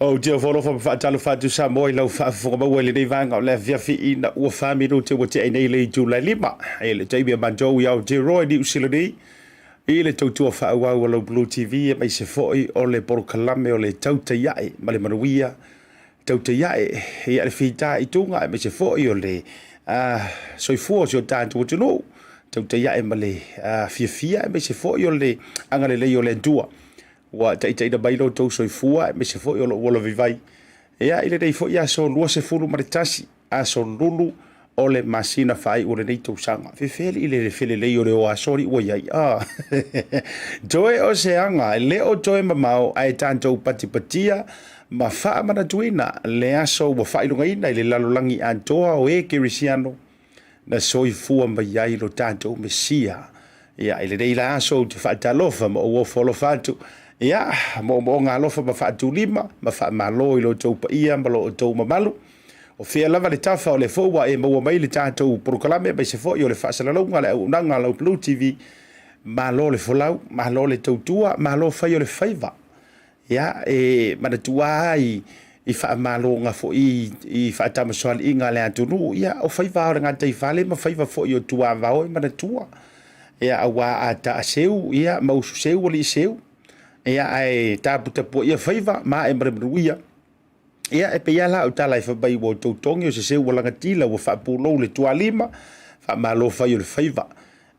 Ou te ofo alofa ma faatalofa atu Samoa i lau faafofoga maua i lenei vaega o le afiafi ina ua 4 minute ua tea nei le itula e 5. E le taimi a matou i Aotearoa i Niu Sila nei i le tautua faaauau a lau Blue TV aemaise foi o le polokalame o le Tautai Ae ma le Manuia. Tautai ae ia le fitaituga aemaise foi o le soifua o si o tatou atunuu. Tautai ae ma le fiafia aemaise foi o le agalelei o le Atua ua taitaiina mai lo outou soifua aemaise foi o lou ola vaivai. Ia, i lenei foi aso 21, aso Lulu o le masina faaiu o lenei tausaga. Fefeli i le felelei o le o aso li ua iai. Ah. Toe o se aga, e le o toe mamao, ae tatou patipatia ma faamanatuina le aso ua faailogaina i le lalolagi atoa o e kerisiano na soifua mai ai lo tatou Mesia. Ia, i lenei la aso ou te faatalofa ma ou ofo alofa atu. Ia, moomooga alofa ma faatulima ma faamalo i lo outou paia ma lo outou mamalu. O fea lava le tafa o le foi ua e maua mai le tatou polokalame aemaise foi o le faasalalauga a le auaunaga a lau Blue TV. Malo le folau, malo le tautua, malo fai o le faiva. Ia, e manatua ai i faamaloga foi i faatamasoaliiga a le atunuu, ia, o faiva o le gataifale ma faiva foi o tuavao e manatua. Ia, aua a taaseu, ia, ma ususeu alii seu, ia, ae taputapuaia faiva ma ae ma le manuia. Ia, e pei lava la o tala e fai mai ua outou togi o se seu ua lagatila ua faapulou le tualima, faamalo fai o le faiva.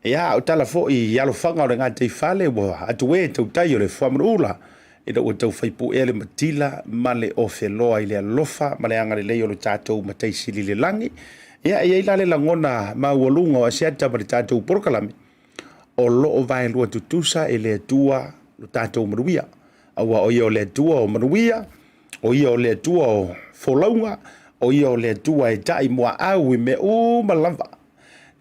Ia, a o tala foi i alofaga o le gataifale ua atu e tautai o le fuamanuula ina ua tau fai puea le matila ma le ofeloa i le alofa ma le agalelei o lo tatou Matai Sili i le lagi. Ia, e i ai la le lagona maualuga o Asiata ma le tatou polokalame, o lo o vaelua tutusa e le Atua lo tatou manuia. Aua o ia o le Atua o manuia, o ia o le Atua o folauga, o ia o le Atua e tai muaau i mea uma lava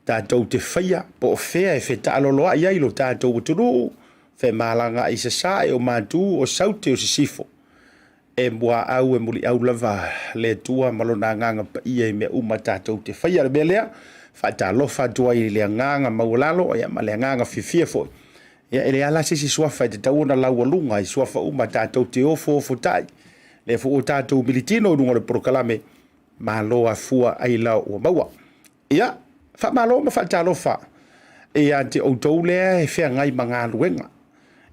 tatou te faia, po o fea e fetaaloloai ai lo tatou atunuu, femalagaai i sasae, o matu, o saute, o sisifo. E muaau e muliau lava le Atua ma lona agaga paia i mea uma tatou te faia. Le mea lea, faatalofa atu ai i le agaga maualalo ia, ma le agaga fiafia foi. Ia, e leai la se isi suafa e tatau ona laualuga i suafa uma tatou te ofoofotai. Lea foi ua tatou militino i luga o le polokalame, malo afua ailao ua maua. Ia, faamalo ma faatalofa ia te outou lea e feagai ma galuega.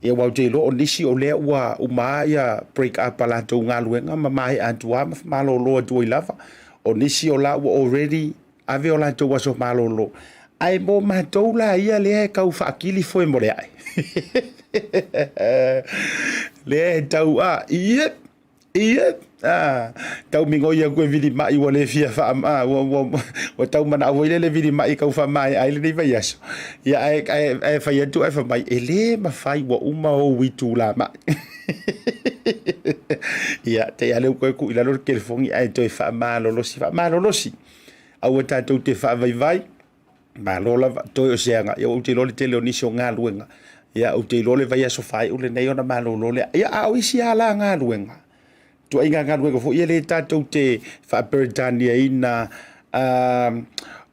Ia, aua ou te iloa o nisi o lea ua uma ia break up a latou galuega ma maea atu lava ma malolo atu ai lava. O nisi o la ua already ave o latou aso malolo. Ae mo matou la ia lea e tau faakili foe mo le ae. Lea e tau a, yep, Ia, a, tau migoi atu e vilima'i ua le fia faa, a, ua, ua, ua tau mana'o foi lele vilima'i tau faamaea ai lenei vaiaso. Ia, ae, ae, ae fai atu ae fai mai, e lē mafai ua uma ou itulā ma'i. Ia, te i a lea ua toe tuu i lalo le telefoni ae toe faamalolosi, faamalolosi. Aua tatou te faavaivai, malo lava, toe o se aga. Ia, ou te iloa le tele o nisi o galuega. Ia, ou te iloa le vaiaso faaiu lenei ona malolo lea. Ia, a o isi lava la galuega, ituaiga galuega foi ia lea tatou te faaperetaniaina,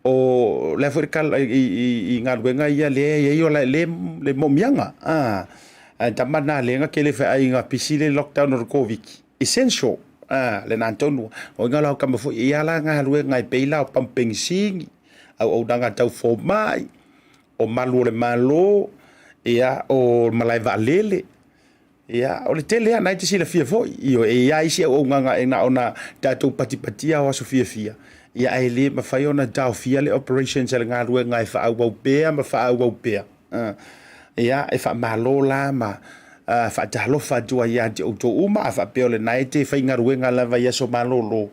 o le a foi le tala i galuega ia lea e i ai o le momiaga. A tama na lea na tele feai na pisi le lockdown o le Koviti. Essential, lena tonu. O ina la o tama foi ia la galuega e pei la o pamupenisini, auaunaga tau fomai, o malu o le Malo, ia, o malae vaalele. Ia, o le tele lava, na e te silafia foi, ioe, e i ai isi auaunaga e na ona tatou patipatia o aso fiafia, ia ae le mafai ona taofia le operations a le galuega e faaauau pea ma faaauau pea. Ia, e faamalo la ma faatalofa atu ai ia te outou uma, a faapea o lena e te faigaluega lava i aso malolo,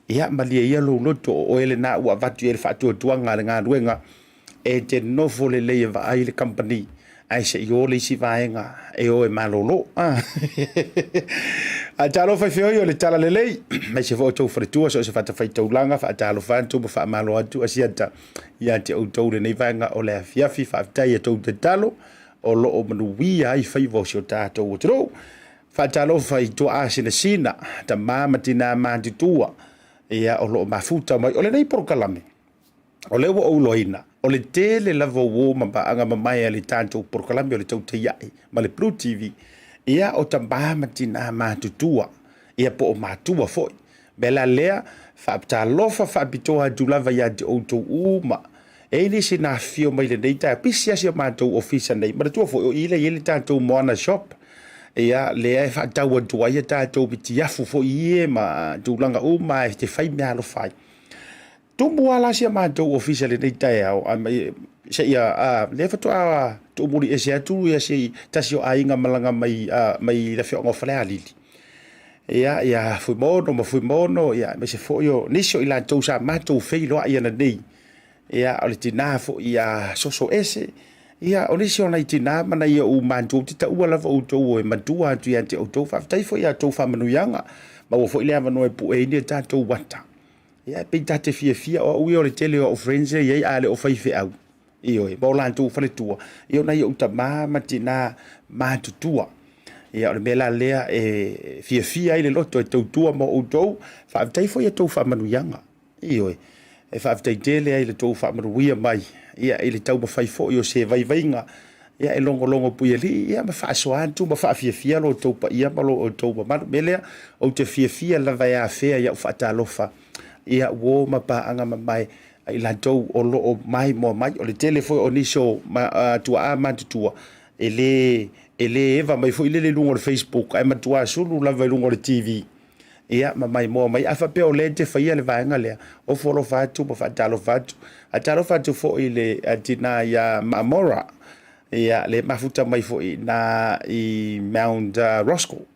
ia malie ia lou loto, o oe lena ua avatu i ai le faatuatuaga a le galuega e te nofo lelei e vaai le kamupani, ae se i o le isi vaega e o e malolo. Ae talofa i feoi o le talalelei, aemaise foi o outou faletua, so o se fatafaitaulaga, faatalofa atu ma faamalo atu Asiata ia te outou lenei vaega o le afiafi. Faafetai i a outou tatalo o lo o manuia ai faiva o si o tatou atunuu. Faatalofa i tuaa sinasina, tama ma tinā matutua, ia o lo o mafuta mai. O lenei polokalame, o lea ua ou iloaina, o le tele lava o uo ma paaga mamae a le tatou polokalame o le Tautai Ae ma le Blue TV, ia o tama ma tinā matutua. Ia po o matua foi. Mea la lea, faatalofa faapitoa atu lava ia te outou uma. E i nisi na afifio mai lenei taeao, pisi lava si o matou ofisa nei. Manatua foi, o i lea e i ai le tatou Moana Shop. Ia, lea e faatau atu ai a tatou mitiafu foi ia ma tulaga uma e te fai meaalofa ai. Tumu lava la si a matou ofisa i lenei taeao, seia, lea faatoa tuumuli ese atu ia se tasi o aiga malaga mai, mai le afioaga o Falealili. Ia, ia Fuimaono ma Fuimaono, ia, aemaise foi o nisi o i latou sa matou feiloai ananei. Ia, o le tina foi ia Soso Ese, ia, o nisi o nai tina ma nai ou matua, ou te taua lava outou e matua atu ia te outou. Faafetai foi ia outou faamanuiaga, maua foi le avanoa e pue ai ni a tatou ata. Ia, e pei ta te fiafia, o au ia o le tele o au friends e i ai a le o faifeau, ioe, ma o latou faletua, ia o nai ou tama ma tina matutua. Ia, o le mea la lea e fiafia ai le loto e tautua mo outou, faafetai foi i a outou faamanuiaga. Ioe, e faafetai tele ai i le tou faamanuia mai, ia, i le taumafai foi o se vaivaiga, ia, e logologo puialii, ia, ma faasoa atu ma faafiafia lo outou paia ma lo outou mamalu. O le mea lea, ou te fiafia lava e afea i au faatalofa, ia, uo ma paaga mamae a i latou o lo o maimoa mai. O le tele foi o nisi o tuaa matutua, e le eva mai foi lele i luga o le Facebook, ae matua sulu lava i luga o le TV. Ia, ma maimoa mai. A faapea o lea e te faia le vaega lea, ofo alofa atu ma faatalofa atu. Faatalofa atu foi i le tina ia Maamora, ia, le mafuta mai foi na i Mount Roskill.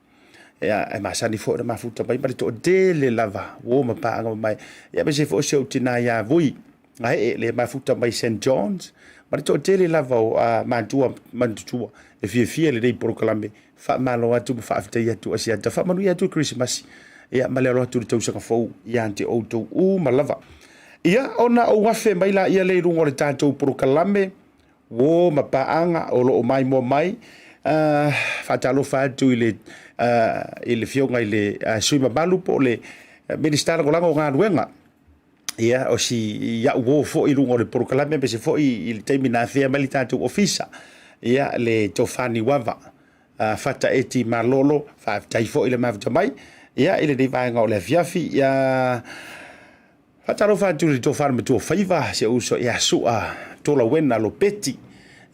Ia, e masani foi ona mafuta mai ma le toatele lava, uo ma paaga mamae. Ia, aemaise foi si ou tina ia Vui, Gaee, le mafuta mai St. John's, ma le toatele lava o matua matutua e fiafia i lenei polokalame. Faamalo atu ma faafetai atu Asiata. Faamanuia atu le Kerisimasi, ia, ma le alo atu i le tausaga fou ia te outou uma lava. Ia, ona ou afe mai laia lea i luga o le tatou polokalame, uo ma paaga o lo o maimoa mai. Faatalofa atu i le i le afioga i le sui mamalu po o le Minisita Lagolago o Galuega. Ia, o si ia'u uo foi i luga o le polokalame aemaise foi i le taimi na afea mai le tatou ofisa, ia, le Tofa Niuava Fata Eti Malolo, faafetai foi le mafuta mai, ia, i lenei vaega o le afiafi. Ia, faatalofa atu i le Tofa le Matua Faiva, si ou uso ia Sua Tolauena Lopeti,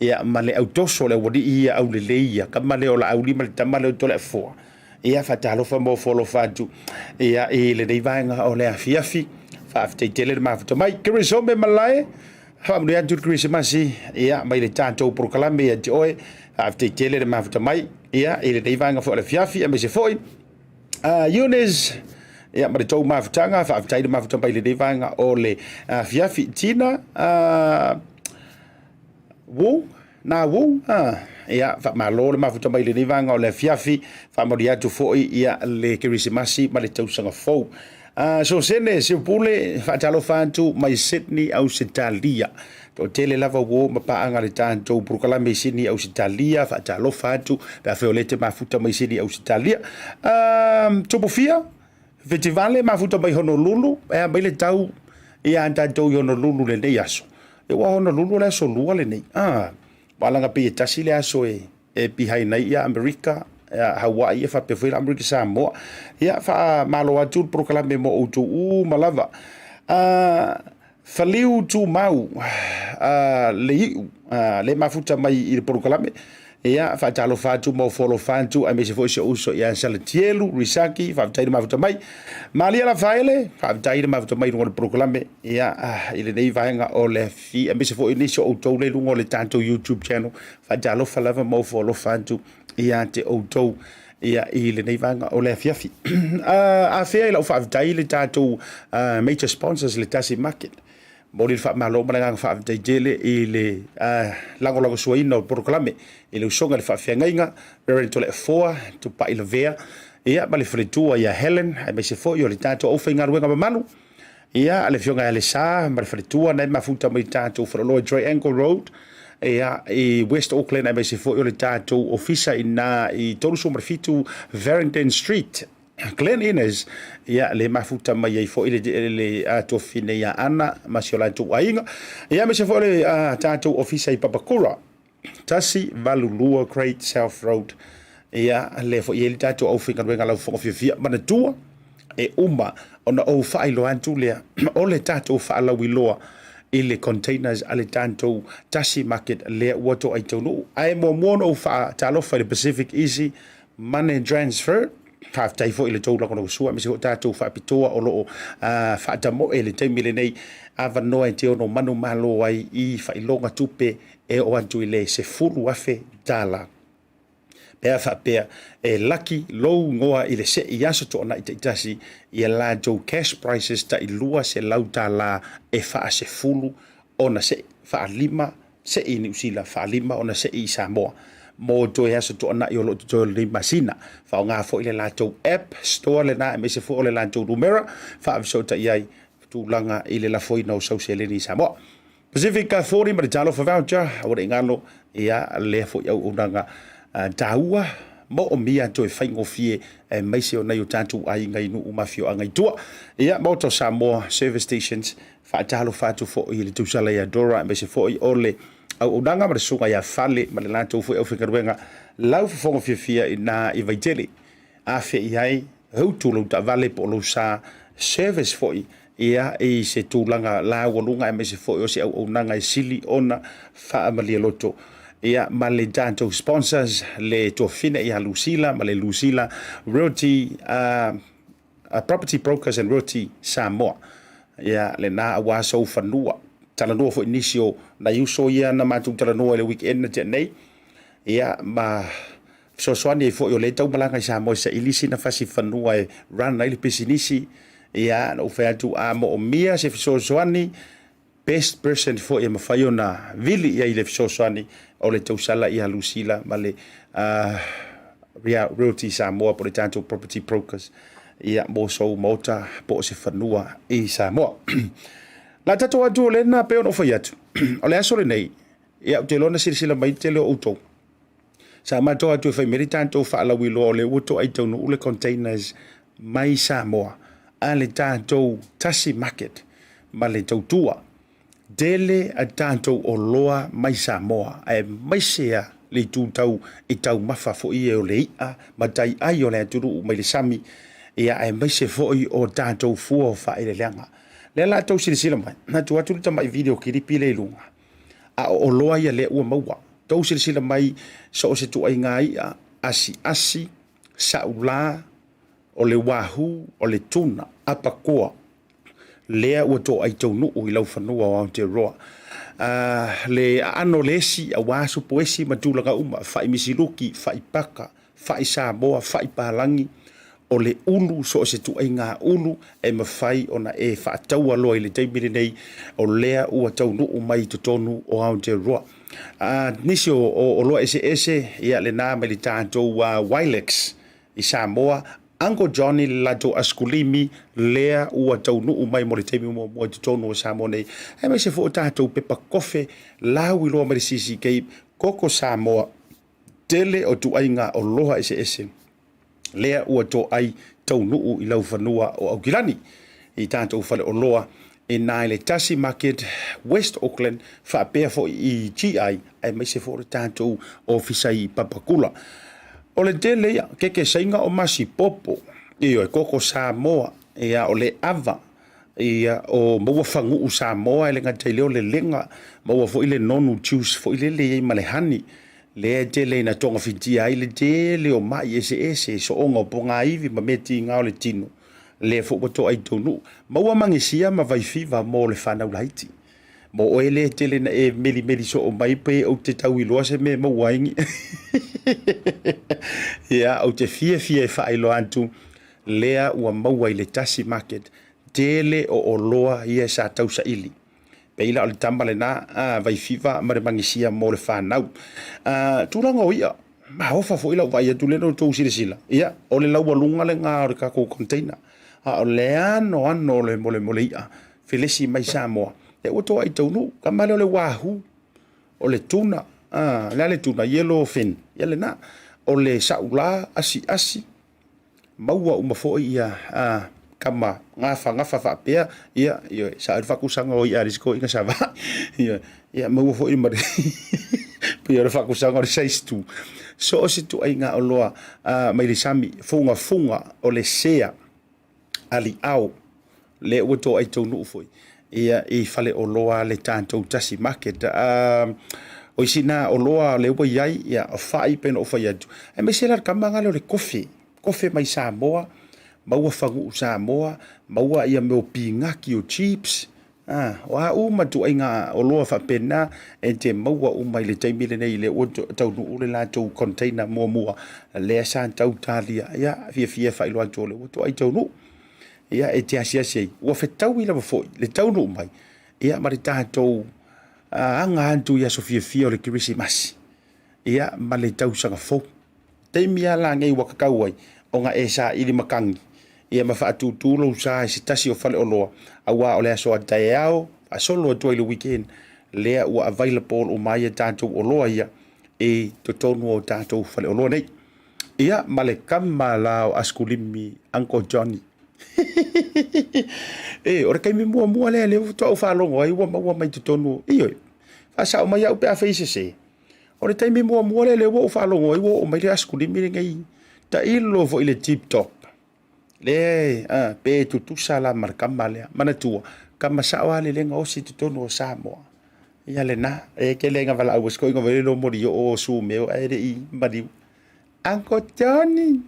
ia, ma le Autoso, le aualii ia aulelei ia, tama lea o Laauli ma le tama lea o Toleafoa. Ia, faatalofa ma ofo alofa atu, ia, i lenei vaega o le afiafi. Faafetai tele le mafuta mai. Keresome malae, faamanuia atu le Kerisimasi, ia, mai le tatou polokalame ia te oe. Faafetai tele le mafuta mai, ia, i lenei vaega foi o le afiafi, aemaise foi Eunice, ia, ma le tou mafutaga. Faafetai le mafuta mai i lenei vaega o le afiafi. Tina, Wu, na Wu, ah, ia, faamalo le mafuta mai i lenei vaega o le afiafi. Faamanuia atu foi ia le Kerisimasi ma le tausaga fou. Sosene Siupule, faatalofa atu mai Sydney, Ausetalia. Toatele lava uo ma paaga le tatou polokalame i Sydney, Ausetalia. Faatalofa atu pe afai o lea te mafuta mai Sydney, Ausetalia. Tupufia, Fetivale mafuta mai Honolulu, e a mai le tau ia tatou i Honolulu lenei aso. E ua Honolulu o le aso lua lenei. Ah, ua alaga pei e tasi le aso e e behind ai ia Amerika, ia Hawaii, ia faapea foi la Amerika Samoa. Ia faamalo atu le polokalame mo outou uma lava. Ah, Faliu Tumau, le iu, le mafuta mai i le polokalame. Ia, faatalofa atu ma ofo alofa atu, aemaise foi si ou uso ia Salatielu Risaki, faafetai le mafuta mai. Malia Lafaele, faafetai le mafuta mai i luga o le polokalame, ia, i lenei vaega o le afi, aemaise foi nisi o outou le luga o le tatou YouTube channel. Faatalofa lava ma ofo alofa atu ia te outou ia i lenei vaega o le afiafi. Afea i lau faafetai le tatou major sponsors le Tasi Market. Momoli le faamalo ma le agaga faafetai tele i le lagolagosuaina o polokalame i le usoga i le faafeagaiga Reverend Toleafoa Tupai Lavea, ia ma le faletua ia Helen, aemaise foi o le tatou aufaigaluega mamalu, ia le afioga ia Alesa ma le faletua na e mafuta mai tatou faleoloa i Triangle Road, ia i West Auckland, aemaise foi o le tatou ofisa i na i 37 Farringdon Street, Glen Innes, ia le mafuta mai ai foi le tuafafine ia Ana ma si o latou aiga, ia aemaise foi o le tatou ofisa i Papakura, 182 Great South Road. Ia, lea foi e i ai le tatou aufaigaluega laufofoga fiafia. Manatua, e uma ona ou faailoa atu lea o le tatou faalauiloa i le containers a le tatou Tasi Market lea ua toai taunuu. Ae muamua ona ou faatalofa i le Pacific Easy Money Transfer. Faafetai foi i le tou lagolagosua aemaise foi tatou faapitoa o lo o faatamoe i le taimi lenei avanoa e te ono manumalo ai i faailoga tupe e oo atu i le $10,000. Pe a faapea e laki lou igoa i le sei aso toanai taitasi i a latou cash prizes tai $200 e faasefulu ona sei faalima sei i Niu Sila, faalima ona sei i Samoa mo toe aso toanai o lo o totoe o lenei masina. Faaaoga foi le latou app store lena aemaise foi o le latou numera faafesootai ai tulaga i le lafoina o sau seleni i Samoa. Pacific 40 ma le Talofa Voucher, aua ne i galo, ia lea foi auaunaga taua moomia toe faigofie aemaise o nai o tatou aiga i nuu ma afioaga i tua. Ia, Maota o Samoa Service Stations, faatalofa atu foi i le tausala ia Dora aemaise foi o le auaunaga ma le susuga ia Fale ma le latou foi aufaigaluega lau fofoga fiafia i na i Vaitele. Afe i ai, utu lou taavale po o lou sa service foi ia i se tulaga laualuga aemaise foi o se auaunaga e sili ona faamalie loto. Ia ma le tatou sponsors le tuafafine ia Lucila ma le Lucila Realty Property Brokers and Realty Samoa. Ia lena aua sou fanua. Talanoa foi nisi o nai uso ia na matou talanoa i le weekend na tea nei. Ia ma fesoasoani ai foi o lea e tau malaga i Samoa e saili sina fasi fanua e run ai le pisinisi. Ia, na ou fai atu, a moomia se fesoasoani, best person foi e mafai ona vili i ai le fesoasoani o le tausala ia Lucila ma le Realty Samoa po o le tatou property brokers ia mo sou maota po o se fanua i Samoa. La tatou atu o lena pei ona ou fai atu, o le aso lenei, ia ou te iloa na silasila mai le tele o outou. Sa matou atu e fai mai le tatou faalauiloa o lea ua toai taunuu le containers mai Samoa a le tatou Tasi Market ma le tautua tele a tatou oloa mai Samoa aemaise a le itu tau i taumafa foi ia o le i'a ma tai ai o le atunuu mai le sami ia aemaise foi o tatou fua o faaeleeleaga. Lea la tou silasila mai, na tuu atu le tamai video kilipi lea i luga. A o oloa ia lea ua maua. Tou silasila mai so o se tuaiga i'a, asiasi, saula, o le wahoo, o le tuna, apakoa, lea ua toai taunuu i laufanua o Aotearoa. Le aano o le esi, aua supo esi ma tulaga uma, fai misiluki, fai paka, fai Samoa, fai palagi, o le ulu, so o se tuaiga ulu e mafai ona e faataua loa i le taimi lenei, o lea ua taunuu mai i totonu o Aotearoa. Nisi o oloa eseese, ia lena mai le tatou Wilex i Samoa, Uncle Johnny le latou asikulimi lea ua taunuu mai mo le taimi muamua i totonu o Samoa nei, aemaise foi o tatou pepa kofe lauiloa mai le CCK, Koko Samoa, tele o tuaiga oloa eseese lea ua toai taunuu i laufanua o Aukilani i tatou faleoloa i na i le Tasi Market, West Auckland, faapea foi i GI aemaise foi o le tatou ofisa i Papakula. O le tele ia, keke saiga o masipopo, ioe, koko Samoa, ia, o le ava, ia, o maua faguu Samoa e le gata i lea o le lega, maua foi le nonu juice foi lele i ai ma le honey, lea e tele ina togafitia ai le tele o mai eseese, sooga o pogaivi ma mea tiga o le tino, lea foi ua toai taunuu. Maua magesia ma vaifiva mo le fanau laiti. Mo oe lea e tele na e melimeli soo mai pe ou te tau iloa se mea e maua ai ni. Ia, ou te fiafia e faailoa atu lea ua maua i le Tasi Market tele o oloa ia sa tausaili. Pei la o le tama lena a Vaifiva ma le Magisia mo le fanau. A, tulaga o i'a, maofa foi lau vaai atu lea na outou silasila. Ia, o le laualuga lena o le tatou container. A o le anoano o le molemole i'a felesi mai Samoa, lea ua toai taunuu. Tama lea o le wahoo, o le tuna, a, le a le tuna, yellow fin, ia lena. O le saula, asiasi, maua uma foi ia kama gafagafa faapea, ia, ioe, sa le faakusaga o i'a a le isi toeaina sa vaai, ioe, ia maua foi ma le Pei o le faakusaga o le size 2. So o se tuaiga oloa mai le sami, fugafuga o le sea aliao lea ua toai taunuu foi ia i faleoloa a le tatou tasi market. O isi na oloa lea ua i ai, ia, o fai pei ona ou fai atu, aemaise la le kama lea o le kofe, kofe mai Samoa, maua faguu Samoa, maua ia mea o pinaki o chips, o a uma ituaiga oloa faapena e te maua uma i le taimi lenei lea ua taunuu le latou container muamua lea sa tau talia. Ia, fiafia e faailoa atu o lea ua toai taunuu. Ia, e te asiasi ai, ua fetaui lava foi le taunuu mai, ia, ma le tatou aga atu i aso fiafia o le Kerisimasi, ia, ma le tausaga fou. Taimi lava la nei ua kakau ai ona e saili matagi ia ma faatūtū lou sa i se tasi o faleoloa, aua o le aso a taeao faasolo atu ai i le weekend lea ua available uma ai a tatou oloa ia i totonu o tatou faleoloa nei. Ia ma le kama la o Askulimi, Uncle Johnny. E, o le taimi muamua lea lea faatoa ou faalogo ai ua maua mai totonu, ioe, faasao mai au pe afai e sese. O le taimi muamua lea lea ua ou faalogo ai ua oo mai le asikulimi lenei, tailo foi i le tip top. Le, a, pe tutusa la ma le kama lea. Manatua, kama sao lava le le gaosi i totonu o Samoa. Ia lena, e tele ina valaau ai si toeaina foi lele o Molioo o Sumeo ae le i maliu. Uncle Johnny,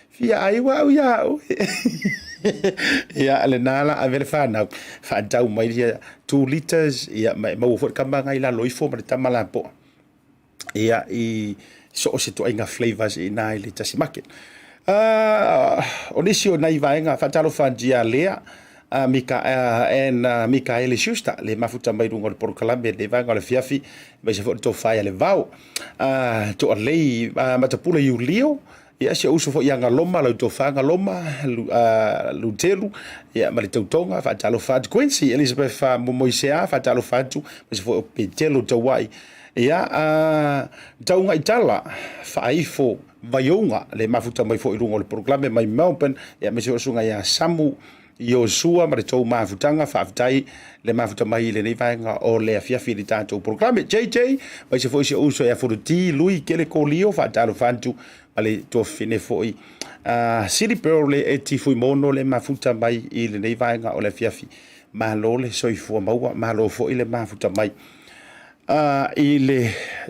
fia ai ua au ia oe. Ia, lena la ave le fanau, faatau mai ia 2 liters, ia, ma e maua foi le kama na i lalo ifo ma le tama lapoa. Ia, i so o se ituaiga flavours i ina i le tasi market. O nisi o nai vaega, faatalofa atu ia Lea, Mika, and Mikaele Schuster, le mafuta mai luga o le polokalame i lenei vaega o le afiafi, aemaise foi o le tofa ia Levao. Toalei Matapula Iulio, ia si ou uso foi ia Galoma, lau tofa Galoma, Lutelu, ia ma le tautoga, faatalofa atu. Quincy Elizabeth Momoisea, faatalofa atu, aemaise foi o Petelo Tauai, ia, Taugaitala Faaifo Vaiouga, le mafuta mai foi i luga o le polokalame mai Melbourne, ia aemaise foi o le susuga ia Samu Iosua ma le tou mafutaga, faafetai le mafuta mai i lenei vaega o le afiafi i le tatou polokalame. JJ, aemaise foi si ou uso ia Fuluti, Lui, Kele Kolio, faatalofa atu ma le tuafafine foi Sili Pearl le Eti Fuimono le mafuta mai i lenei vaega o le afiafi. Malo le soifua maua, malo foi le mafuta mai i le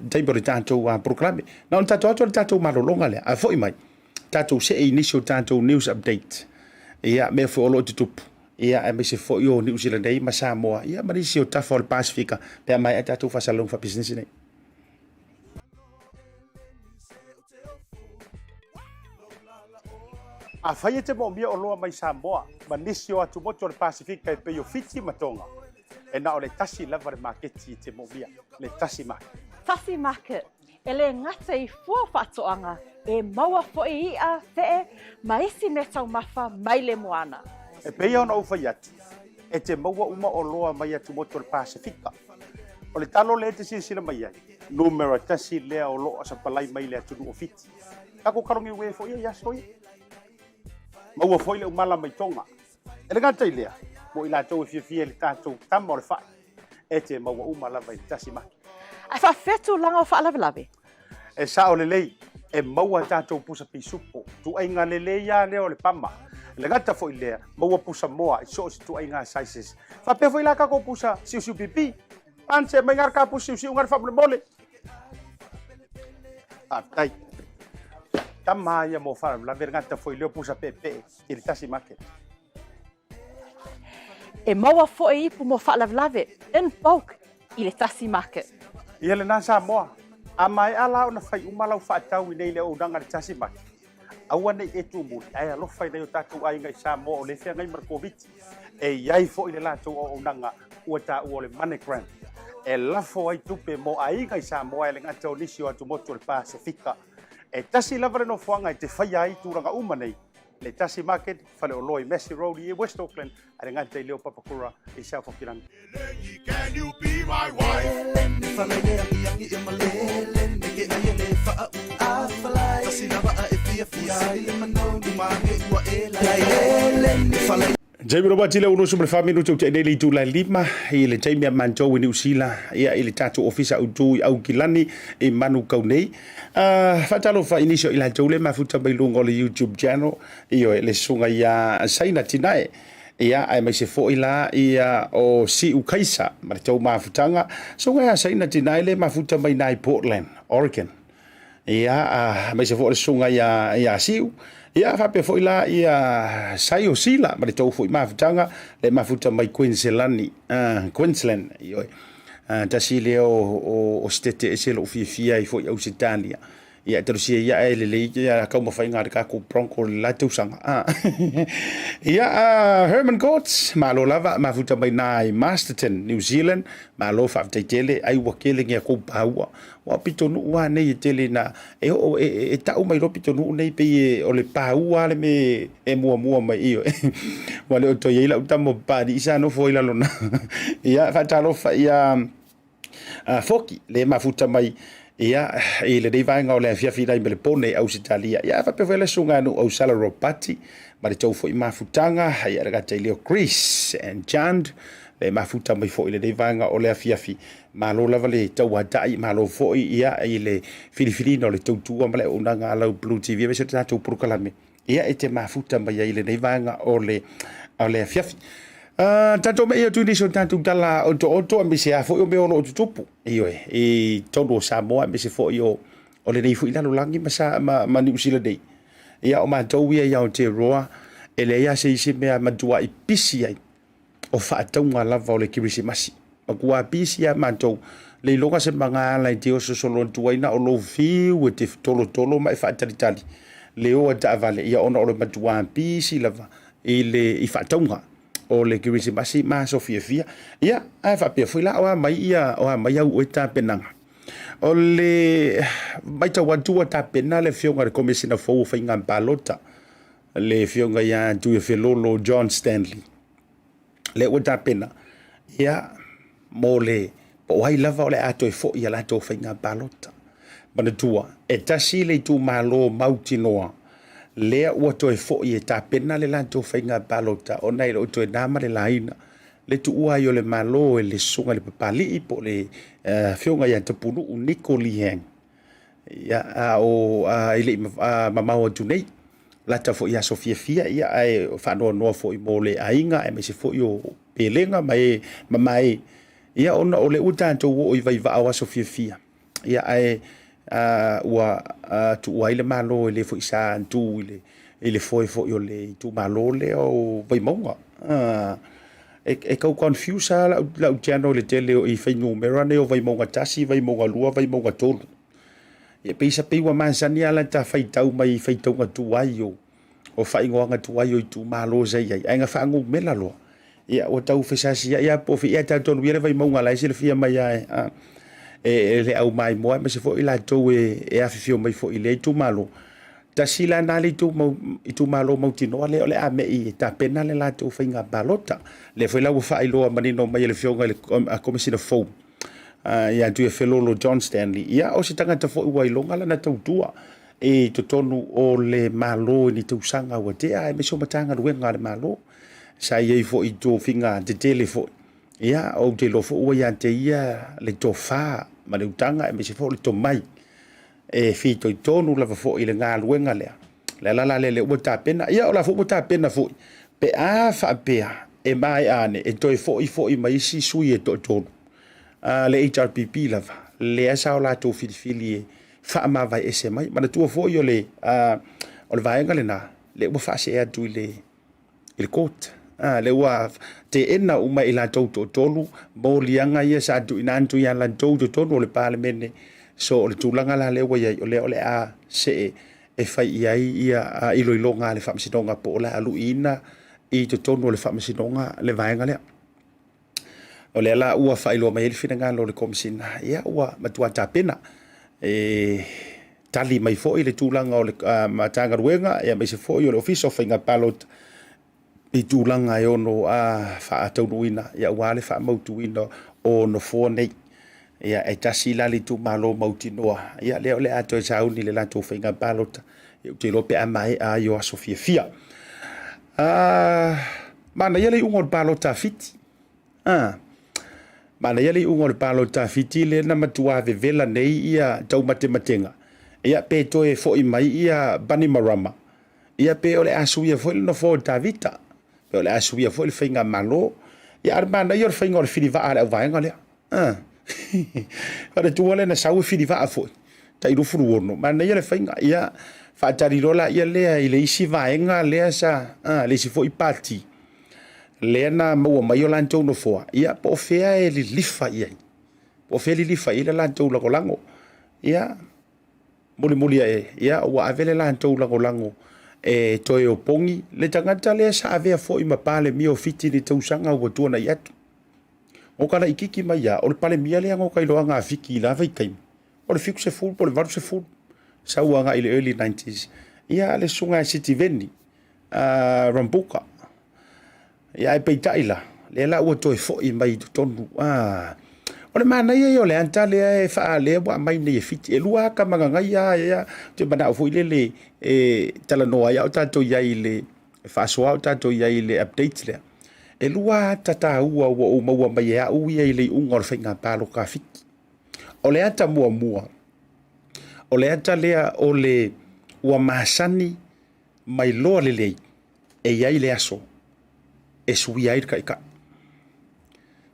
taimi o le tatou polokalame. Na ona tatou atu o le tatou malologa lea, a foi mai, tatou see i nisi o tatou news update, ia, mea foi o lo o tutupu, ia, aemaise foi o Niu Sila nei ma Samoa, ia, ma nisi o tafa o le Pasifika, pe a maea tatou faasalalauga faapisinisi nei. Afai e te moomia oloa mai Samoa ma nisi o atumotu o le Pasifika e pei o Fiti ma Tonga, e na o le tasi lava le maketi e te moomia, le Tasi Market. Tasi Market, E le gata i fua faatoaga, e maua foi iʻa, feʻe, ma isi meataumafa mai le moana. E pei ona ou fai atu, e te maua uma oloa mai atumotu o le Pasefika. O le talo lea e te silasila mai ai, numera tasi lea o lo o sapalai mai le atunuu o Fiti. Tatou kalogiue foi ia i aso ia. Maua foi le umala mai Tonga. E le gata i lea, mo i latou e fiafia i le tatou tama o le fai, e te maua uma lava i le tasi maki. Ae faafefea tulaga o faalavelave? E sao lelei, e maua tatou pusa pisupo, tuaiga lelei lava lea o le pama. E le gata foi i lea, maua pusa moa i so o se tuaiga sizes. Faapea foi la tatou pusa siusiu pipi. Pane mai ngā ka pusa siusiu ngā faamolemole. Faafetai. Tama ia mo faalavelave, le gata foi i lea o pusa peepee i le tasi market. E maua foi ipu mo faalavelave in bulk i le tasi market. Ia lena Samoa, a maea la ona fai uma lau faatau i nei le auaunaga i le tasi market, aua nei e tumuli ae alofa i nai o tatou aiga i Samoa o lea e feagai ma le Koviti. E i ai foi le latou auaunaga ua taua o le MoneyGram e lafo ai tupe mo aiga i Samoa e le gata o nisi o atumotu o le Pasefika. E tasi lava le nofoaga e te faia ai tulaga uma nei, le Tasi Market, faleoloa i Massey Road i West Auckland, a le gata i lea o Papakura i South Hokirangi. Taimi Robati le 64 minuti o te nei le itula e 5 i le taimi a matou i Niu Sila ia i le tatou ofisa autu i Aukilani i Manukau nei. Faatalofa i nisi o i latou le mafuta mai luga o le YouTube channel ioe le susuga ia Saina Tinae ia aemaise foi la ia o Siu Kaisa ma le tou mafutaga. Susuga ia Saina Tinae le mafuta mai na i Portland, Oregon. Ia, aemaise foi o le susuga ia, ia Siu. Ia, faapea foi la ia Saio Sila ma le tou foi mafutaga, le mafuta mai Queensland, Queensland, ioe. Tasi lea o, o, o setete ese lou fiafia ai foi i Ausetalia. Ia, talosia ia e lelei ia taumafaiga a le tatou Bronco i le la tausaga. Ia, Herman Courts, malo lava, mafuta mai na i Masterton, New Zealand, malo faafetai tele, ai ua tele ni a kou paua. Ua pitonuu lava nei e tele ina e oo e, e tau mai loa pitonuu nei pei e, o le paua le me e muamua mai ioe. Ua le o toe i ai lau tama o Papalii sa nofo ai lalona. Ia, faatalofa ia Foki le mafuta mai ia i lenei vaega o le afiafi nai Melepone i Ausetalia. Ia, faapea foi le susuga ia Nuu Ausala Ropati ma le tou foi mafutaga, ia le gata i lea o Chris and Jand le mafuta mai foi i lenei vaega o le afiafi. Malo lava le tauatai, malo foi ia i le filifiliina o le tautua ma le auaunaga a lau Blue TV aemaise o le tatou polokalame ia e te mafuta mai ai i lenei vaega o le o le afiafi. Tatou me'i atu i nisi o tatou tala otooto aemaise lava foi o mea o lo o tutupu, ioe, i totonu o Samoa aemaise foi o o lenei foi lalolagi ma, sa, ma, ma Niu Sila nei. Ia o matou ia i Aotearoa, e leai lava se isi mea matuai pisi ai o faatauga lava o le Kerisimasi. Matua pisi lava matou, le iloga se magaala e te oso solo atu ai na o lou fiu e te tolotolo ma e faatalitali le o a taavale, ia ona o le matua pisi lava i le i faatauga o le Kerisimasi ma aso fiafia. Ia, ae faapea foi la o a mai ia o a mai au oe tapenaga. O le matau atu ua tapena le afioga i le Komesina fou o Faiga Palota, le afioga ia Tuiafelolo John Stanley, lea ua tapena ia mo le po o ai lava o le a toe foi i a latou faiga palota. Manatua, e tasi le itumalo mautinoa lea ua toe foi e tapena le latou faiga palota ona e le o toe na ma le laina le tuua ai o le Malo e le susuga i le Papalii po o le afioga ia Tapunuu Niko Lee Hang. Ia, a o a, e le i mamao atu nei, lata foi i aso fiafia, ia, ae faanoanoa foi mo le aiga, aemaise foi o pelega ma e mamae, ia, ona o lea ua tatou oo i vaivaa o aso fiafia, ia, ae a, ua tuua ai le Malo e le foi sa tu i le, i le foe foi o le itumalo lea o Vaimauga. A, e tau confuse lava lau, lau channel i le tele o i fuainumera nei o Vaimauga 1, Vaimauga 2, Vaimauga 3. Ia pei sa pei ua masani lava la ta faitau mai i faitauga tuai o o faaigoaga tuai o itumalo sa i ai, ae na faanumera loa. Ia ua tau fesasiai lava po o fea, ia talitonu ia le Vaimauga la e silafia mai lava e, e le au maimoa aemaise foi i latou e, e afifio mai foi i lea itumalo. Tasi la na le itumalo mautinoa lea o le a me'i e tapena le latou faiga palota. Lea foi la ua faailoa manino mai e le afioga i le Komesina fou ia Tuiafelolo John Stanley. Ia o se tagata foi ua iloga lana tautua i totonu o le Malo i ni tausaga ua tea, aemaise o Matagaluega a le Malo. Sa i ai foi i tofiga tetele foi. Ia, ou te iloa foi ua ia te ia le tofa ma le utaga aemaise foi o le tomai e fitoitonu lava foi i le galuega lea. O le ala la lea lea ua tapena. Ia, o la foi ua tapena foi pe a faapea e maea ane e toe foi foi mai isi sui e toatolu a le HRPP lava, lea sa o latou filifili e faamavae ese mai. Manatua foi o le, o le vaega lena lea ua faasee atu i le i le court. A, lea ua teena uma e i latou toatolu moliaga ia sa tuuina atu ia latou i totonu o le Palemene. So o le tulaga la lea ua i ai, o lea o le a see e fai i ai ia iloiloga a le Faamasinoga po o le a luiina i totonu o le Faamasinoga le vaega lea. O lea la ua faailoa mai ai le finagalo o le Komesina, ia ua matua tapena e tali mai foi le tulaga o le Matagaluega aemaise foi o le Ofisa o Faiga Palota i tulaga e ono faataunuuina aua le faamautuina o nofoa nei. Ia, e tasi la le itumalo mautinoa, ia lea o le a toe sauni i le latou faiga palota. Ia, ou te iloa pe a maea ai o aso fiafia. Manaia le iuga o le palota a Fiti. A, manaia le iuga o le palota a Fiti lea na matua vevela nei ia taumatematega, ia pe toe foi mai ia Banimarama, ia pe o le a suia foi le nofoa o Tavita, pe o le a suia foi le faigamalo. Ia a o le manaia o le faiga o le filivaa a le auvaega lea. A, manatua lea na sau e filivaa foi, tai 26, manaia le faiga. Ia faatali loa laia lea i le isi vaega lea sa, a, le isi foi pati lea na maua mai o latou nofoa, ia po o fea e lilifa i ai, po o fea e lilifa i ai le latou lagolago. Ia, mulimuli ae, ia ua ave le latou lagolago e toe opogi le tagata lea sa avea foi ma Palemia o Fiti i le tausaga ua tuanai atu. O ka laititi mai ia, o le Palemia lea na ka iloaga a Fiti i la vaitaimi, o le 70 po o le 80, sau agai i le early 90s. Ia, le susuga ia Sitiveni Rambuka. Ia ae peitai la, lea la ua toe foi mai i totonu. O le manaia ia o le ata lea e faalea ua aumai nei e Fiti. E lua ata magagaia ia, ou te manao foi lele e talanoa ai a o tatou i ai i le faasoa o tatou i ai i le update lea. E lua ata taua ua ou maua mai e au ia i le iuga o le faiga palota a Fiti. O le ata muamua, o le ata lea o le ua masani mai loa lelei e i ai le aso e suia ai le taitai.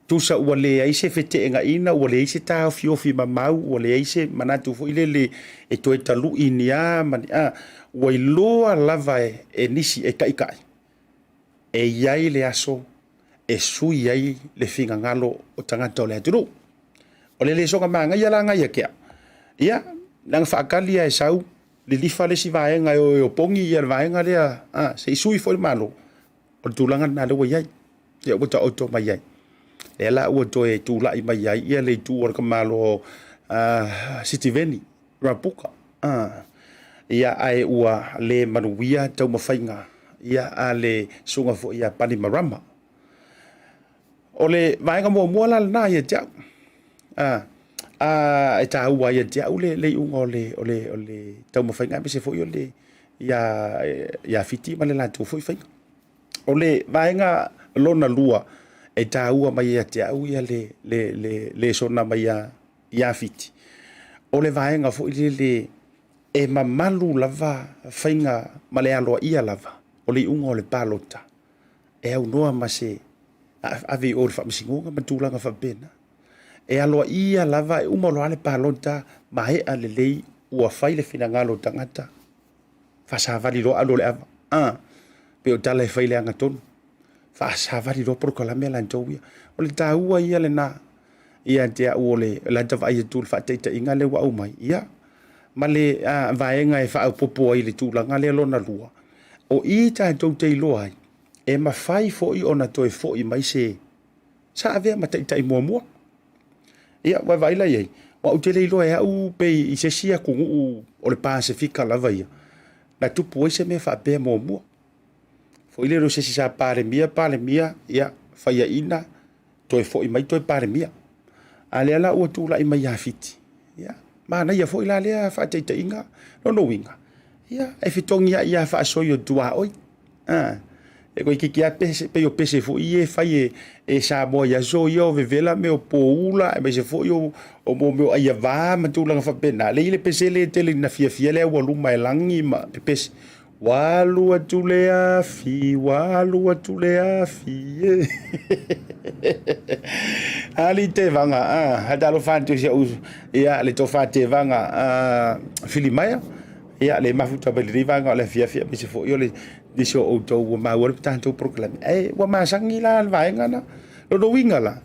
Tusa ua leai se feteenaiga, ua leai se taofiofi mamau, ua leai se manatu foi lele e toe talui ni a ma ni a, ua iloa lava e nisi e taitai e i ai le aso e sui ai le finagalo o tagata o le atunuu. O le lesona manaia la na ia te au, ia, leaga faatali lava e sau lilifa le isi vaega e o e opogi ia le vaega lea, a, se i sui foi le Malo. O le tulaga lena lea ua i ai, lea ua taoto mai ai. Lea la ua toe tulai mai ai ia le itu o le tamaloa Sitiveni Rabuka. Ia, ae ua le manuia taumafaiga ia a le susuga foi ia Banimarama. O le vaega muamua la lena ia te au, e taua ai ia te au le iuga o le taumafaiga aemaise foi o le ia Fiti ma le latou foi faiga. O le vaega lona lua e taua mai ia te au ia le lesona mai ia Fiti, o le vaega foi lele e mamalu lava faiga ma le aloaia lava o le iuga o le palota e aunoa ma se ave i o i le faamasinoga ma tulaga faapena. E aloaia lava, e uma loa le palota, maea lelei, ua fai le finagalo o tagata, faasavali loa alu o le ava. Pei o tala e fai i le agatonu, faasavali loa polokalame a latou ia. O le taua ia lena ia te au o le ata vaai atu i le faataitaiga lea ua aumai, ia, ma le vaega e faaopoopo ai i le tulaga lea lona lua, o i tatou te iloa ai, e mafai foi ona toe foi mai se sa avea ma taitai muamua. Ia, ua vaai la i ai, aua ou te le iloa e au pe i se isi atunuu o le Pasefika lava ia, na tupu ai se mea faapea muamua. Foi lele o se isi sa Palemia, Palemia, ia, faiaina, toe foi mai toe Palemia. A lea la ua tulai mai ia Fiti, ia, manaia foi la lea faataitaiga. Lona uiga, ia, e fetogiai lava faasoi o tuaoi. E toeitiiti lava pese, pei o pese foi ia e fai e Samoa i aso ia o vevela mea o poula aemaise foi o mea o aiava ma tulaga faapena. Lea e i ai le pese lea e tele ina fiafia le aualuma e lagi ma pepese. Ua alu atu le afi, ua alu atu le afi e. Ali Tevaga, a talofa atu i si au, ia, le tofa Tevaga Filimaea, ia, le mafuta mai lenei vaega o le afiafi aemaise foi o le nisi o outou ua maua le tatou polokalame. Ae ua masani la le vaega na. Lona uiga la,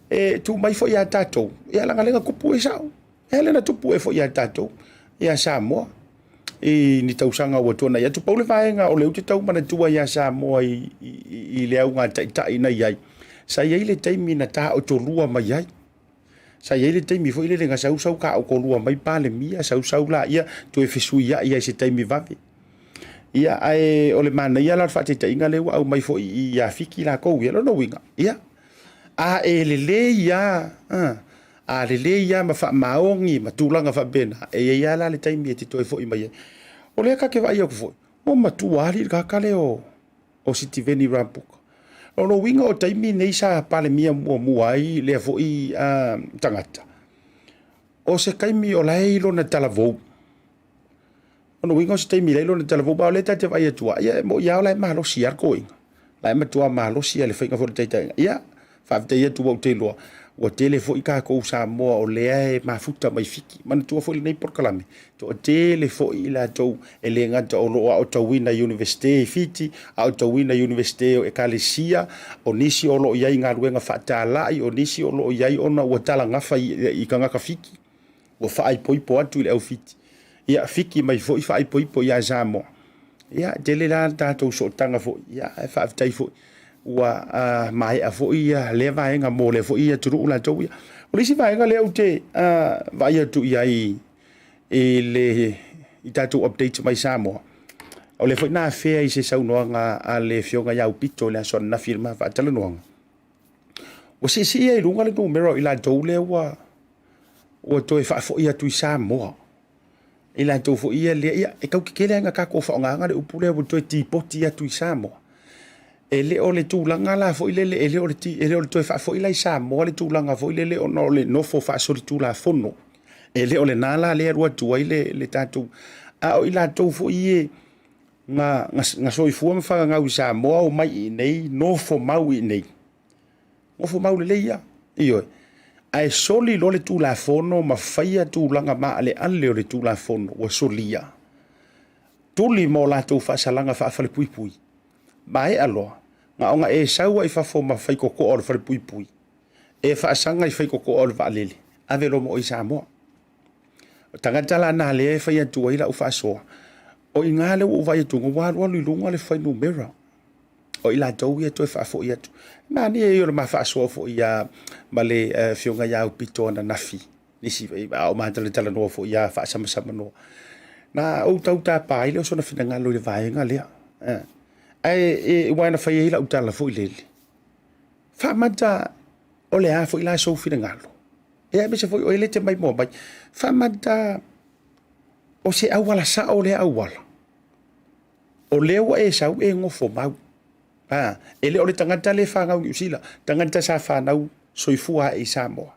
e tuu mai foi ia tatou, ia leaga lea na tupu e sao. Ia lea na tupu e foi ia tatou, ia Samoa i ni tausaga ua tuanai atu. Pau le vaega o lea ou te tau manatua ia Samoa i le auga taitai na i ai, sa i ai le taimi na taotolua mai ai. Sa i ai le taimi foi lele na sau sau taotolua mai Palemia, sau sau laia toe fesuiai ai i se taimi vave. Ia, ae o le manaia la o le faataitaiga lea ua aumai foi ia Fiti latou ia, lona uiga, ia, a e lelei lava, a lelei lava ma faamaoni ma tulaga faapena, e i ai lava la le taimi e te toe foi mai ai. O lea ta te vaai atu foi, ua matua alii le tagata lea o Sitiveni Rabuka. O lona uiga o taimi nei sa Palemia muamua ai lea foi tagata, o se taimi o la e i lona talavou. O lona uiga o se taimi o la e i lona talavou, aua o lea ta te vaai atu lava, ia e moni lava o la e malosi lava le toeaina, o la e matua malosi lava i le faiga foi o le taitaiga. Ia, faafetai atu ua ou te iloa ua tele foi tatou Samoa o lea e mafuta mai Fiti. Manatua foi lenei polokalame, toatele foi i latou e le gata o lo o aotauina i Iunivesite i Fiti, aotauina i Iunivesite o Ekalesia, o nisi o lo o i ai i galuega faatalai, o nisi o lo o i ai ona ua talagafa i tagata Fiti, ua faaipoipo atu i le au Fiti. Ia, Fiti mai foi faaipoipo ia Samoa. Ia, tele la le tatou sootaga foi, ia, ae faafetai foi ua maea foi ia lea vaega mo lea foi atunuu latou ia. O le isi vaega lea ou te vaai atu i ai i le i tatou updates mai Samoa, o lea foi na afea i se saunoaga a le Afioga ia Aupito i le aso ananafi i le ma faatalanoaga, ua siisii ai i luga le numera o i latou lea ua ua toe faafoi atu i Samoa. I latou foi ia lea, ia, e tau tetele lava ina tatou faaaogaina le upu lea ua toe tipoti atu i Samoa. E le o le tulaga la foi lele, e le o le, e le o le toe faafoi la i Samoa le tulaga foi lele ona o le nofo faasolitulafono. E le o lena la lea e alu atu ai le, le tatou, a o i latou foi ia na, na, na soifua ma fananau i Samoa, omai i inei, nofo mau i inei. Nofo mau lelei ia, ioe. Ae soli loa le Tulafono ma faia tulaga maaleale o le Tulafono ua solia, tuli ma o latou faasalaga faafalepuipui, maea loa, na ona e sau lava i fafo ma faitotoa o le falepuipui, e faasaga i faitotoa o le vaalele, ave loa ma oe i Samoa. O tagata la na lea e fai atu ai lau faasoa, o i ina lea ua ou vaai atu, ua alualu i luga le fuainumera o i latou ia toe faafoi atu. Manaia ia o le ma faasoa foi ia ma le afioga ia Aupito ananafi, nisi a o matalatalanoa foi ia faasamasamanoa. Na ou tau tapa ai lea o sona finagalo i le vaega lea. Ae aua na fai ai lau tala foi lele, faamata o le a foi la sou finagalo? Ia aemaise foi o oe lea e te maimoa mai. Faamata o se auala sao lea auala? O lea ua e sau e nofo mau. A, e le o le tagata lea e fanau i Niu Sila, tagata sa fanau soifua ae i Samoa.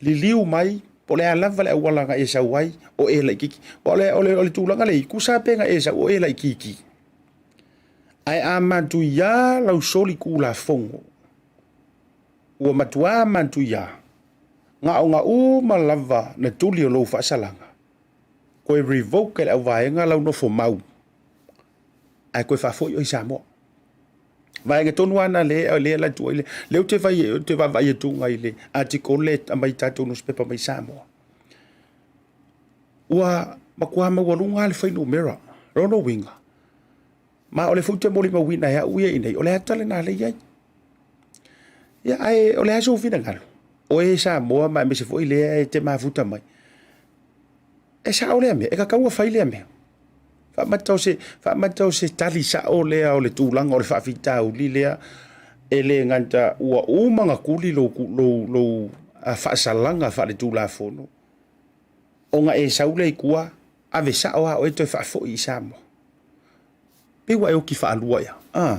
Liliu mai, po o le a lava le auala na e sau ai, o e laitiiti. O le, o le, o le tulaga lea i, tusa pe na e sau o e laitiiti. Ae a matuia lau soli Tulafono, ua matuā matuia, na ona uma lava na tuli o lou faasalaga, toe revoke e le auvaega lau nofo mau ae toe faafoi oe i Samoa. Vaega tonu lava na lea lea la atu ai le lea ou te fai ou te vaavaai atu i le article lea e aumai i tatou nusipepa mai Samoa. Ua matua maualuga lava le fuainumera. Lona uiga, ma o lea foi ou te molimauina e au ia i inei, o le ata lena lea e i ai. Ia, ae o le a sou finagalo? Oe e Samoa ma aemaise foi lea e te mafuta mai. E sao lea mea, e tatau ona fai lea mea. Faamata o se, faamata o se tali sao lea o le tulaga o le faafitauli lea e le gata ua uma ona tuli lou, lou, lou faasalaga faaletulafono, ona e sau lea i tua, ave sao lava oe toe faafoi i Samoa. Pei ua e oti faalua ea. Ah.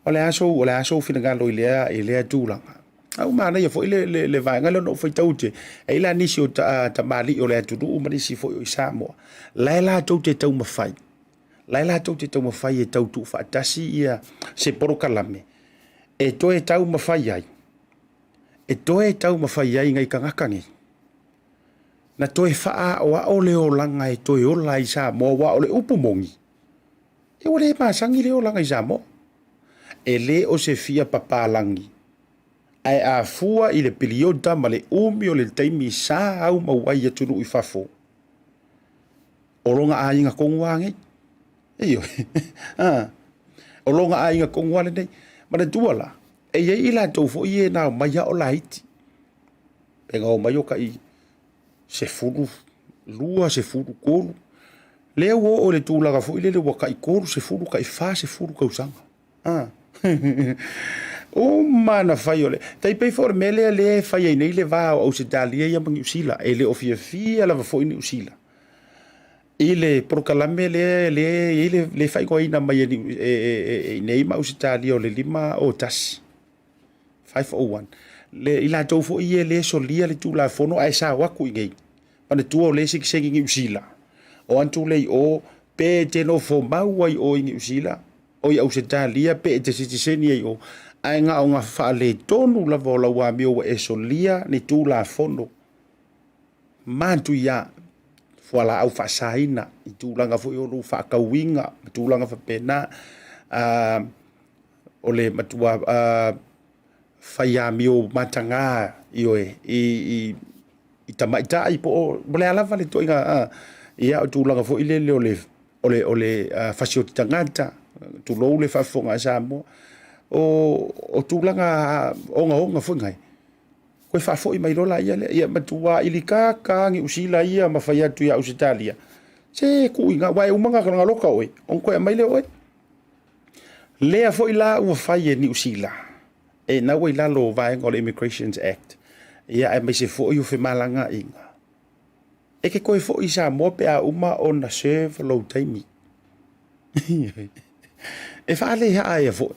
O le a sou, o le a sou finagalo i lea, i lea tulaga. A ua manaia foi le, le, le vaega lea ona ou faitau atu, e i ai la nisi o ta, tamalii o le atunuu ma nisi foi o i Samoa, la e latou te taumafai, la e latou te taumafai e tau tuufaatasi ia se polokalame e toe taumafai ai, e toe taumafai ai nai tagata nei na toe faaaoao le olaga e toe ola ai i Samoa, aua o le upu moni, e ua le masani le olaga i Samoa. E le o se fia papalagi, ae a fua i le piliota ma le umi o le taimi sa aumau ai i atunuu i fafo, o lona aiga tonu lava nei. Ioe. O lona aiga tonu lava lenei. Manatua la, e i ai i latou foi ia na omai lava o laiti. Pe na omai o tai 12, 13, lea ua oo i le tulaga foi lele ua tai 30, tai 40 tausaga. Ah. Uma na fai o le tai pei foi o le mea lea lea e fai ai nei le va o Ausetalia ia ma Niu Sila. E le o fiafia lava foi Niu Sila. I le polokalame lea lea e i ai le, le faaigoaina mai e, e, e, e inei ma Ausetalia o le 501, 501. Le, i latou foi ia le solia le Tulafono ae sao atu i nei. Manatua o le sitiseni Niu Sila. O atu le i o, pe e te nofo mau ai o i Niu Sila, o i Ausetalia, pe e te sitiseni ai o, ae na o na faaletonu lava o lau amio ua e solia ni Tulafono matuia fualaau faasaina i tulaga foi o lou faatauina ma tulaga faapena. O le matua fai amio mataga, ioe, i tamaitai po o le a lava le ituaiga, ia o tulaga foi lele o le o le fasioti tagata, tulou le faafofoga a Samoa, o tulaga ogaoga foi nei, toe faafoi mai loa laia lea. Ia matua ailitaka lava Niu Sila ia ma fai atu ia Ausetalia, se tuu i ina, aua e uma ona loka oe, ona toe aumai lea o oe. Lea foi la ua fai e Niu Sila, e na ua i lalo o vaega o le Immigrations Act, ia aemaise foi o femalagaaiga. E te toe foi i Samoa pe a uma ona serve lou taimi. E faalehaa ia foi.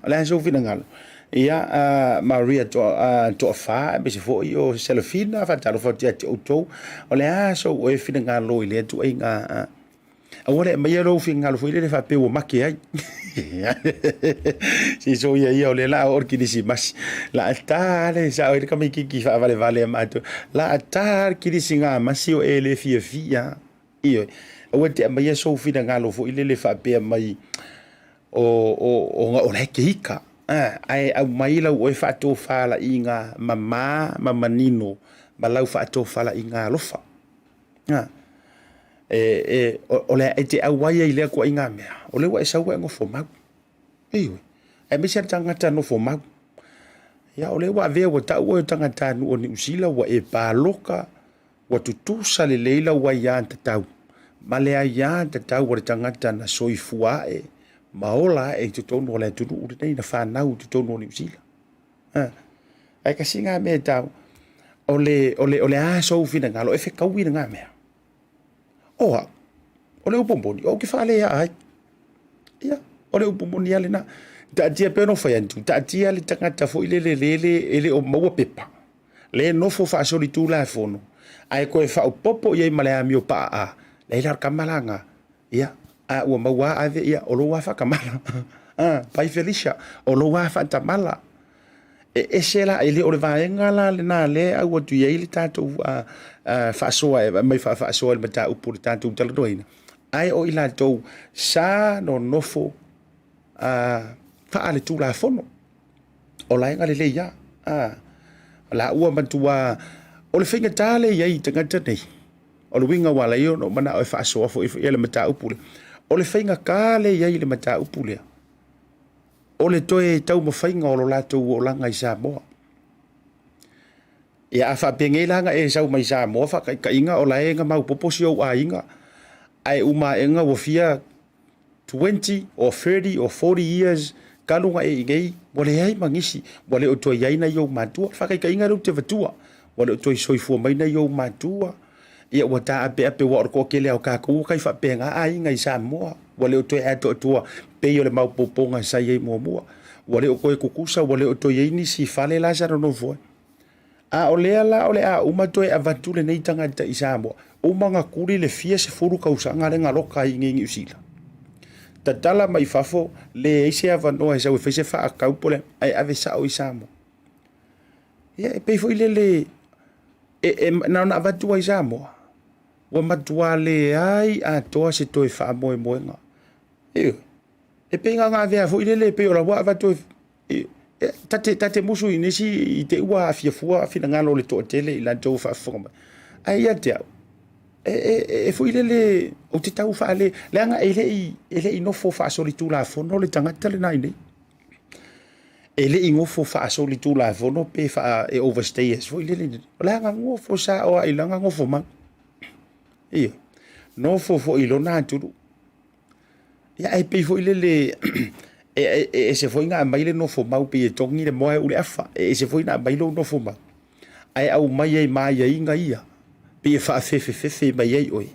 O le a sou finagalo? Ia, Maria Toafa, aemaise foi o Selafina, faatalofa atu ia te outou. O le a sou oe finagalo i lea ituaiga? Aua le aumaia lou finagalo foi lele faapea ua make ai. Se soia ia o lea la a oo le kilisimasi. La a ta le sao ai le tamaititi faavalevale a matou. La a ta le kilisigamasi o e le fiafia. Ioe. Aua e te aumaia sou finagalo foi lele faapea mai o, o, o, o la e te ika. Ae aumai lau oe faatofalaiga mama ma manino ma lau faatofalaiga alofa. E, e, o, o le e te auai ai lea ituaiga mea, o lea ua e sau ua e nofo mau. Ioe. Aemaise le tagata nofo mau. Ia, o lea ua avea ua tau oe o tagatanuu o Niu Sila, ua e paloka, ua tutusa lelei lau aiatatau ma le aiatatau a le tagata na soifua ae ma ola ae i totonu o le atunuu lenei na fanau i totonu o Niu Sila. Ae kasi ngā mea e tau, o le, o le, o le a sou finagalo, e fekaui le ngā mea. O au, o le upu moni, ou te whaalea ai. Ia, o le upu moni a lena. Taatia pea no whai atu, taatia le tangata foi le le lele e le o maua pepa. Le nofo faasolitulafono, ae toe faaopoopo i ai ma le amio paa, leai la o le tama la lena, ia, a ua maua lava ave, ia, o lou lava faatamala. Pai Felicia, o lou lava faatamala. E ese la, e le o le vaega la lena lea e au atu i ai le tatou faasoa e aumai faafaasoa i le mataupu o le tatou talanoaina, ae o i latou sa nonofo faaletulafono. O laega lelei lava. A, laua matua, o le faigata lea e i ai i tagata nei, o le uiga ua ala ai ona ou manao e faasoa foi le mataupu lea. O le faigata lea e i ai i le mataupu lea, o le toe taumafaiga o lo latou olaga i Samoa. Ia a faapenei la na e sau mai Samoa faataitaiga o la e na maopoopo si ou aiga, ae uma aena ua fia 20 or 30 or 40 years talu na e i inei, ua leai ma nisi, ua le o toe i ai nai ou matua. Faataitaiga lea ou te avatua, ua le o toe soifua mai nai ou matua, ia ua taapeape, aua o le toatele lava o tatou ua tai faapena aiga i Samoa, ua le o toe atoatoa pei o le maopoopoga sa i ai muamua. Ua le o toe tutusa, ua le o toe i ai nisi fale la sa nonofo ai. A o lea la o le a uma toe avatu lenei tagata i Samoa, uma ona tuli le fia sefulu tausaga lea na loka ai i inei i Niu Sila. Tatala mai fafo, leai se avanoa e sau e fai se faatau po o le a, ae ave sao i Samoa. Ia e pei foi lele e, e, na ona avatu lava i Samoa, ua matua leai atoa se toe faamoemoega. Ioe. E pei na ona avea foi lele, pei o la ua avatu e, ta te musu i nisi i te i ua aafia fua finagalo o le toatele i latou faafofoga mai. Ae ia te au, e foi lele, ou te tau faale, leaga e le i nofo faasolitulafono le tagata lena i inei. E le i nofo faasolitulafono pe faa, e overstayers foi lele. O le aga nofo sao lava i lana nofo mau. Ioe. Nofo foi i lona atunuu. Ia ae pei foi lele e ese foi na aumai le nofo mau pei e togi le moa e uu le afa. E ese foi na aumai lou nofo mau ae aumai ai ma aiaiga ia pei e faafefefefe mai ai oe.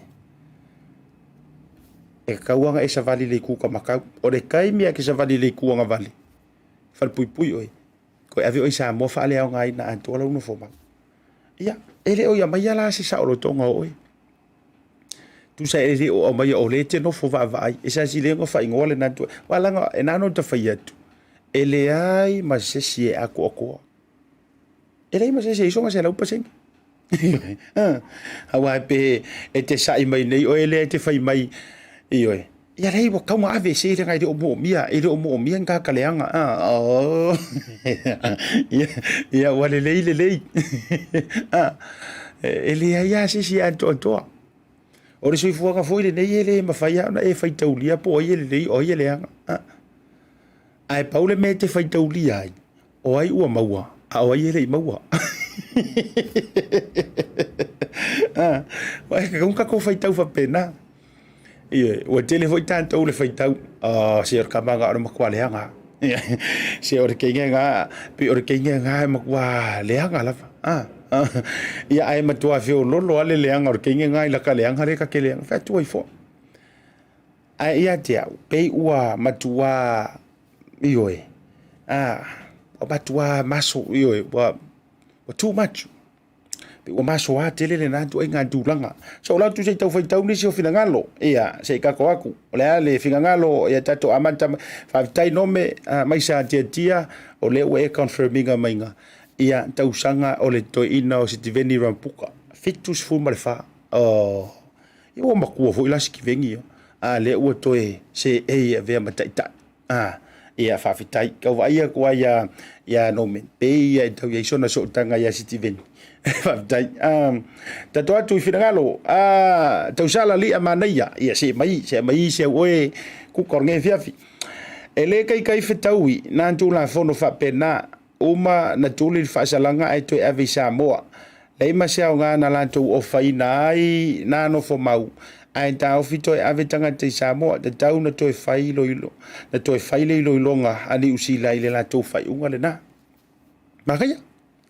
E tatau lava ona e savali i le itu kamakau. O le taimi lava e te savali i le itu agavale, falepuipui oe, toe ave oe i Samoa faaleaogaina atoa lau nofomau. Ia, e le o i aumaia la se saolotoga o oe. Tusa e le o aumaia o lea e te nofo vaavaai, e silasila i ai ona faaigoa lena atu. Aua leaga e na ona ta fai atu, e leai ma se isi e atoatoa. E leai ma se isi e i ai sona 100%. Aua pe e te sa'i mai nei oe lea e te fai mai, ioe, ia leai ua tatau ona ave ese leaga e le o moomia, e le o moomia ni tagata leaga. Oh. Ia, ua lelei lelei. E leai lava se isi e atoatoa. O le soifuaga foi lenei e le mafai lava ona e faitaulia po o ai e lelei o ai e leaga. Ae pau le mea e te faitaulia ai, o ai ua maua, a o ai e le i maua. Ua e tatau ona tatou faitau faapena. Ioe, ua tele foi tatou le faitau, oh, se o le tama lena o le matua leaga. Se o le teine lena, pei o le teine lena e matua leaga lava. Ia ae matua feololo lava le leaga o le teine lena i lata leaga lea ta te leaga. Fai atu ai foi. Ae ia te au, pei ua matua, ioe, a, ua matua maso, ioe, ua, ua too much. Pei ua masoa tele lena ituaiga tulaga. So o la atu se i tau faitau nisi o finagalo, ia, se i tatou atu. O le a le finagalo, ia tatou amata mai. Faafetai Nome, mai sa tiatia, o lea ua e confirm ina maiga, ia, tausaga o le toeaina o Sitiveni Rambuka, 74. Oh. Ia ua matua foi la Sitiveni ia, a lea ua toe seei e avea ma taitai. A, ia faafetai. Tau vaai atu ai ia, ia Norman, pei ia e tau i ai sona sootaga ia Sitiveni. Faafetai. A, tatou atu i finagalo, a, tausala li'a manaia, ia se mai, se mai se au oe kuka o lenei afiafi. E le kaikai fetaui na Tulafono faapena, Uma na tuli le faasalaga ae toe ave i Samoa. Leai ma se aoga na latou ofaina ai na nofo mau, ae taofi toe ave tagata i Samoa, tatau na toe fai iloilo, na toe fai le iloiloga a Niu Sila i le latou faaiuga lena. Manaia.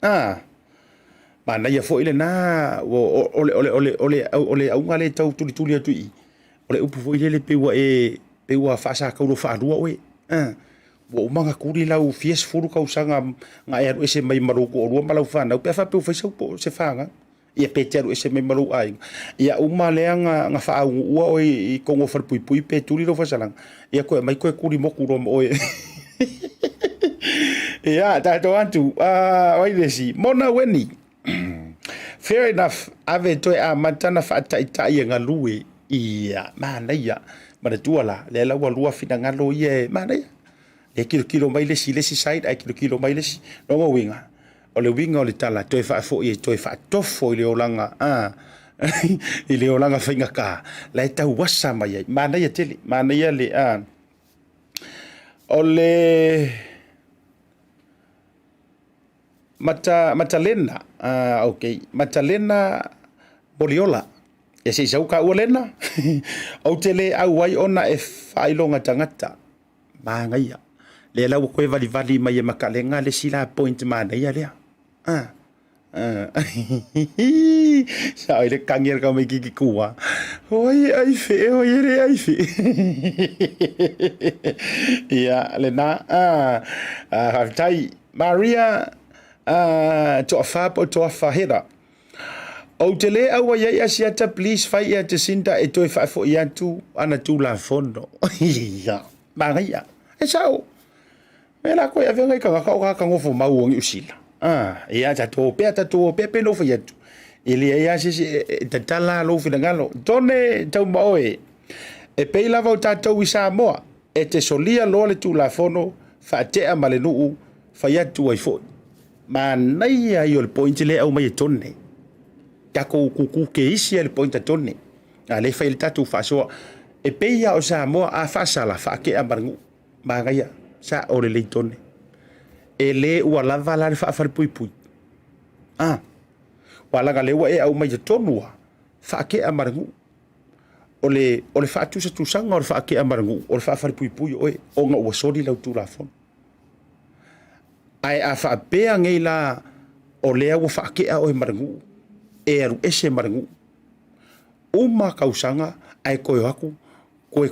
Ah. Manaia foi lena, o, o, le, o, le, o, le, o, le, o le auga lea e tau tulituli atu i i. O le upu foi lele pei ua e, pei ua faasakaulo faalua oe. Ah. Ua uma ona tuli lau fia sefulu tausaga na e alu ese mai ma lou toalua ma lau fanau pe a faapea ua fai sau po o se fanau. Ia pe te alu ese mai ma lou aiga. Ia uma lea na, na faaunuua oe i totonu o falepuipui pe tuli lou faasalaga. Ia toe aumai toe tuli motu loa ma oe. Ia, tatou atu. Uh, o ai le isi? Mona Weni. Fair enough, ave toe amata na faataitai e galue. Ia, manaia. Manatua la, lea la ua lua finagalo ia e manaia. E kilokilo mai le isi i le isi side, ae kilokilo mai le isi. Lona uiga, o le uiga o le tala, toe faafoi e toe faatofo i le olaga, a, i le olaga faigata, la e tauasa mai ai. Manaia tele, manaia le, a, o le, Mata, Matalena, ah, ok, Matalena Moliola. E se i sau ka ua lena. Ou te le au ai ona e faailoga tagata. Manaia. Lea la ua koe valivali mai e Makalega le isi la point manaia lea. Ah. Ah. Sa oi le kangi al ka mai kiki kua. Hoi ai fe, hoi e le ai fe. Ia, lena. Ah, ah, faafetai. Maria, uh, toafa po o toafa hera. Ou te le aua iai Asiata please fai ia Jacinda e toe faafoi atu ana tulafono. Ia, manaia. E sao. Me la koe ave ngai tagata o ka ngofo mau o Niu Sila. Ah, ia tatou pea tatou pea pe no fai atu. E leai a se isi e tatala lou finagalo. Tone tau ma oe. E pei lava o tatou i Samoa. E te solia loa le Tulafono faatea ma le nuu fai atu ai foi. Manaia ia o le point lea e aumai e Tone. Takou kuku keisi ai le point a Tone. A lea e fai ai le tatou faasoa. E pei lava o Samoa a faasala faatea ma le nuu. Manaia, sao lelei Tone. E le ua lava la le faafalepuipui. A, aua leaga lea ua e aumai totonu lava, faatea ma le nuu. O le, o le faatusatusaga o le faatea ma le nuu, o le faafalepuipui o oe, ona ua soli lau Tulafono. Ae a faapea nei la o lea ua faatea oe ma le nuu, e alu ese ma le nuu, uma tausaga ae toe o atu. Koe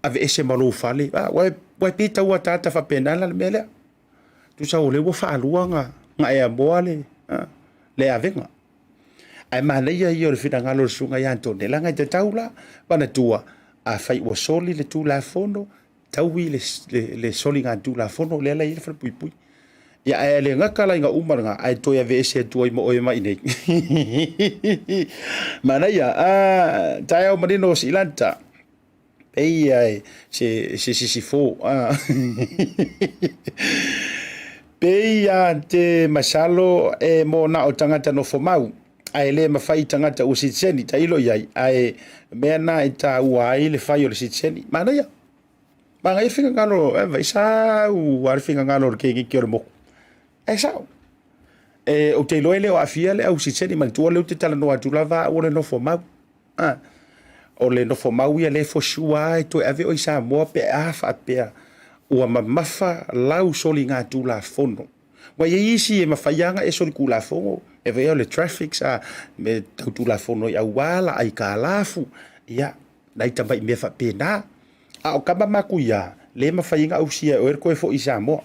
aveese ma lou fale, a, ua e pei tau ataata faapena la le mea lea. Tusa o lea ua faalua na e amoa le, a, le avega. Ae manaia ia o le finagalo o le susuga ia Antonella, leaga e tatau la, manatua, afai ua soli le Tulafono, taui le, le, le soligatulafono lea la e i ai le falepuipui. Ia, ae le gata la ina uma lena, ae toe aveese atu ai ma oe mai nei. Manaia, ah, taeao manino o Siilanta. Peia e se, se sisifo. Ah. Peia te masalo e mo na o tangata nofo mau, ae le mawhai tangata ua sitiseni, tailo i ai, ae mea na e tāua ai le whai o le sitiseni. Manaia, Manaia le finagalo, e vai sau lava le finagalo o le kēneti o le moku. Ae sao. E, ou te iloa e le o aafia le au sitiseni, manatua lea ou te talanoa atu lava au o le nofo mau. A, o le nofo mau ia lea e for sure lava e toe ave oe i Samoa pe a faapea ua mamafa lau soligatulafono. Ua i ai isi e mafai lava ona e solitulafono, e avea o le traffic sa me tau tulafono i auala, aikalafu, ia, nai tamai mea faapena. A o kama matuia, le mafai ai ona ausia e oe le toe foi i Samoa.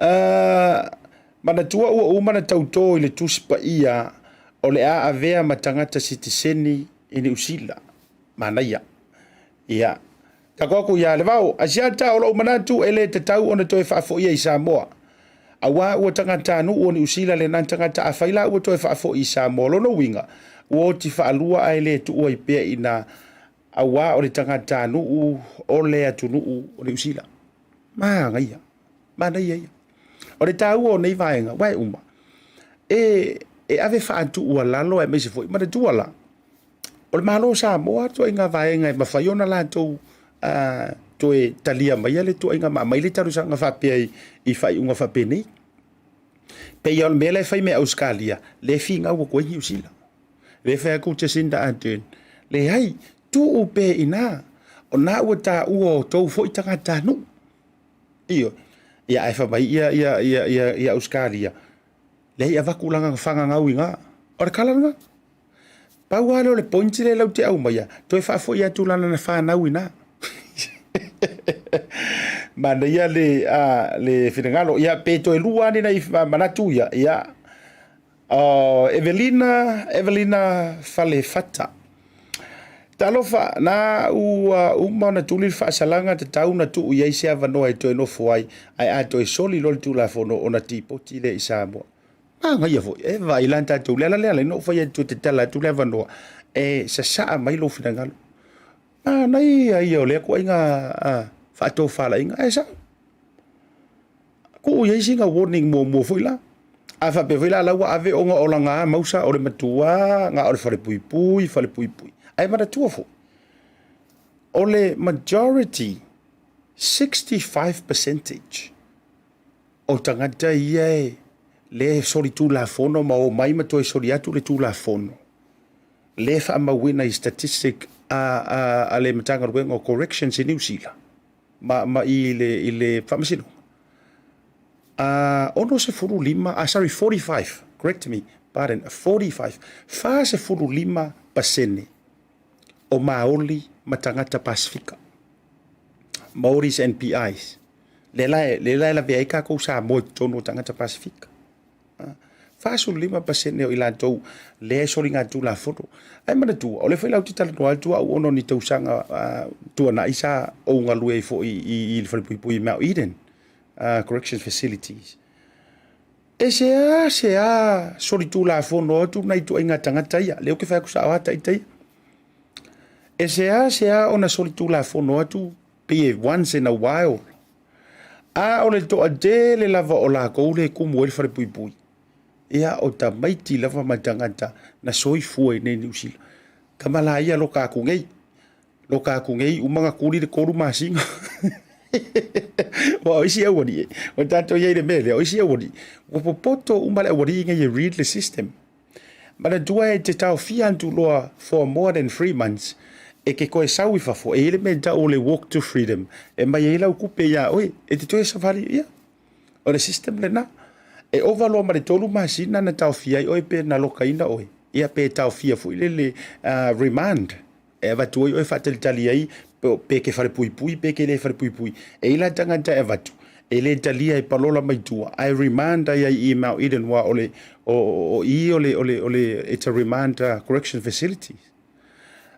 Uh, manatua ua uma ona tautō i le Tusi Paia o le a avea ma tagata sitiseni i Niu Sila. Manaia. Ia. Tako atu ia Levao, Asiata o lou manatu e le tatau ona toe faafoia i Samoa. Auā ua tagatanuu o Niu Sila lena tagata afai la ua toe faafoi i Samoa. Lona uiga, ua oti faalua ae le tuu ai pea ina auā o le tagatanuu o le atunuu o Niu Sila. Manaia, manaia ia. O le taua o nei vaega, ua e uma, e, e ave faatuualalo aemaise foi, manatua la, O le Malo o Samoa ituaiga vaega e mafai ona latou toe talia maia le ituaiga ma aumai le talosaga faapea i faaiuga faapenei. Pei lava o le mea la e fai mai e Ausetalia, lea e finau atu ai Niu Sila. Lea e fai atu Jacinda Ardern, leai, tuu pea i ina, o lena ua taua o outou foi tagatanuu. Ioe. Ia ae fai mai ia Ausetalia, leai, avatu lana fagagau i ina. O le tala lena. Pau lava lea o le point lea lau te aumaia, toe faafoi atu lana na fanau ina. Manaia le, a, le finagalo. Ia, pe toe lua ni nai manatu ia. Ia, Evelina, Evelina Falefata. Talofa, na ua uma ona tuli le faasalaga tatau na tuu i ai se avanoa e toe nofo ai, ae a toe soli loa le Tulafono ona tipoti lea i Samoa. Manaia foi, e vaai la tatou, le ala lea ala ai ona ou fai atu e tatala atu le avanoa, e sasaa mai lou finagalo. Manaia ia o lea ituaiga faatofalaiga, ae sao. Tuu i ai sina warning muamua foi la. A faapea foi la la ua ave ona o lana mausa o le matua, na o le falepuipui, falepuipui. Ae manatua foi, o le majority, 65 percentage, O tagata ia e lea e solitulafono ma omai ma toe soli atu le Tulafono, lea e faamauina i statistic a, a, a le Matagaluega o Corrections i Niu Sila ma, ma i le, i le Faamasinoga. 65, sorry, 45, correct me, pardon, 45, 45 pasene o Māori ma tagata Pasifika, Māoris and PIs. Lea la e, lea la e lavea ai tatou Samoa i totonu o tagata Pasifika. 45% o i latou lea e soligatulafono. Ae manatua, o lea foi la ou te talanoa atu au ona o ni tausaga tuanai sa ou galue ai foi i, i le falepuipui i Mount Eden Corrections Facilities. E seā seā solitulafono atu nai ituaiga tagata ia, lea ou te fai atu sao lava ita ia. E seā seā ona solitulafono atu pei e once in a while. A o le toatele lava o lakou le kumu ai le falepuipui, ia o tamaiti lava ma tagata na soifua i nei Niu Sila. Tama la ia loka aku nei. Loka aku nei uma na kuli le 3 masina. Ua o isi aualii, o tatou i ai le mea lea, o isi aualii, ua popoto uma le aualii nei e read le system. Manatua e te taofia atu loa for more than 3 months, e ke toe sau i fafo, e i ai le mea e tau o le walk to freedom, e mai ai lau kupe iā oe, e te toe savali, ia, o le system lena. E ova loa ma le 3 masina na taofia ai oe pe na lokaina oe, ia pe taofia foi lele remand, e avatu ai oe faatalitali ai Pe ke falepuipui pe ke le falepuipui. E i ai la tagata e avatu, e le talia e palola mai tua, ae remand ai ai i Mount Eden aua o le o, o, o i o le, o le, o le, it's a remand correction facility.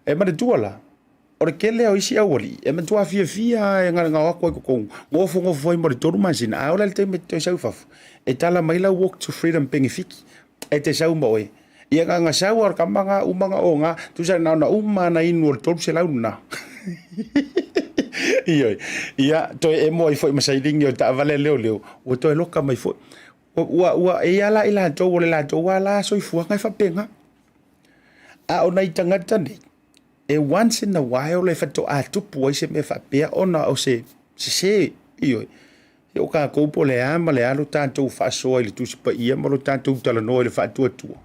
E manatua la, o le tele o isi aualii, e matua fiafia lava e galegao atu ai i totonu, nofonofo ai mo le tolu masina, a oo la i le taimi e te toe sau i fafo, e tala mai lau walk to freedom penefiti, e te sau ma oe. Ia na ona sau lava o le tama na uma ona oga, tusa na ona uma lava ona inu o le 300 lena. Ioe. Ia, toe emo ai foi ma sailini o le taavale a leoleo, ua toe loka mai foi. Ua, ua, e i ai la i latou o le latou lava la soifuaga e faapena. A o nai tagata nei, e once in a while e faatoa tupu ai se mea faapea ona o se sese, ioe. Ia o tatou po o le a ma le a lo tatou faasoa i le Tusi Paia ma lo tatou talanoa i le faatuatua,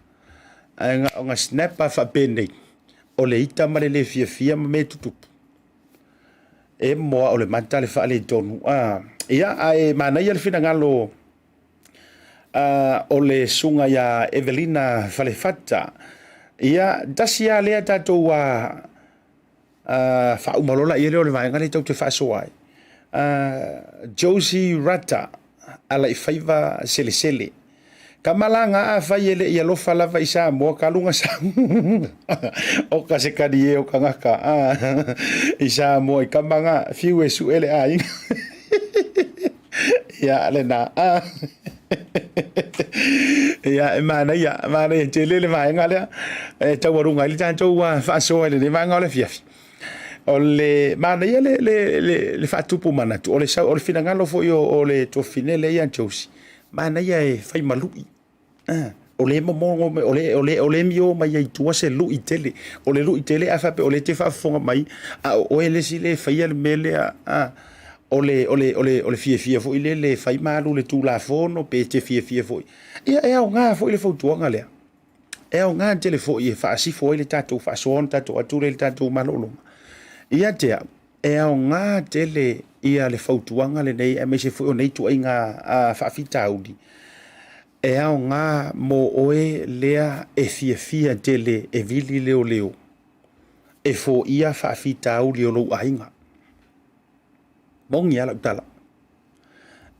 ae na ona snap lava faapenei, o le ita ma le le fiafia ma mea e tutupu. E moa o le mata le faaletonu. Ah, ia, ae manaia le finagalo o le susuga ia Evelina Falefata. Ia, tasi lava lea tatou faauma loa laia lea o le vaega lea tatou te faasoa ai. Josie Rata, Alaifaiva Selesele. Kama la nga afai e le i alofa lava i Samoa ka luga sa o ka se kani e o kangaka i Samoa i kama nga fiu e suʻe le aiga. Ia lena. Ia e manaia, manaia tele le vaega lea e taualuga ai le tatou faasoa i lenei vaega o le afiafi. O le manaia le, le, le, le faatupu manatu, o le, sau, o le finagalo foi o, o le tuafafine lea ia Josie, manaia e fai ma lui. O lea e momono mai, o lea, o lea, o lea e mio mai ai i tua se lui tele. O le lui tele a faapea o lea e te faafofoga mai, a o oe le isi lea e faia le mea lea, a, o le, o le, o le, o le fiafia foi lele e fai ma alu i le Tulafono pe te fiafia foi. Ia, e aoga foi le fautuaga lea. E aoga tele foi e faasifo ai le tatou faasoa ona tatou atu lea i le tatou malologa. Ia te au, e aoga tele ia le fautuaga lenei aemaise foi o nei ituaiga faafitauli, e aoga mo oe lea e fiafia tele e vili leoleo e foia faafitauli o lou aiga. Moni lava lau tala,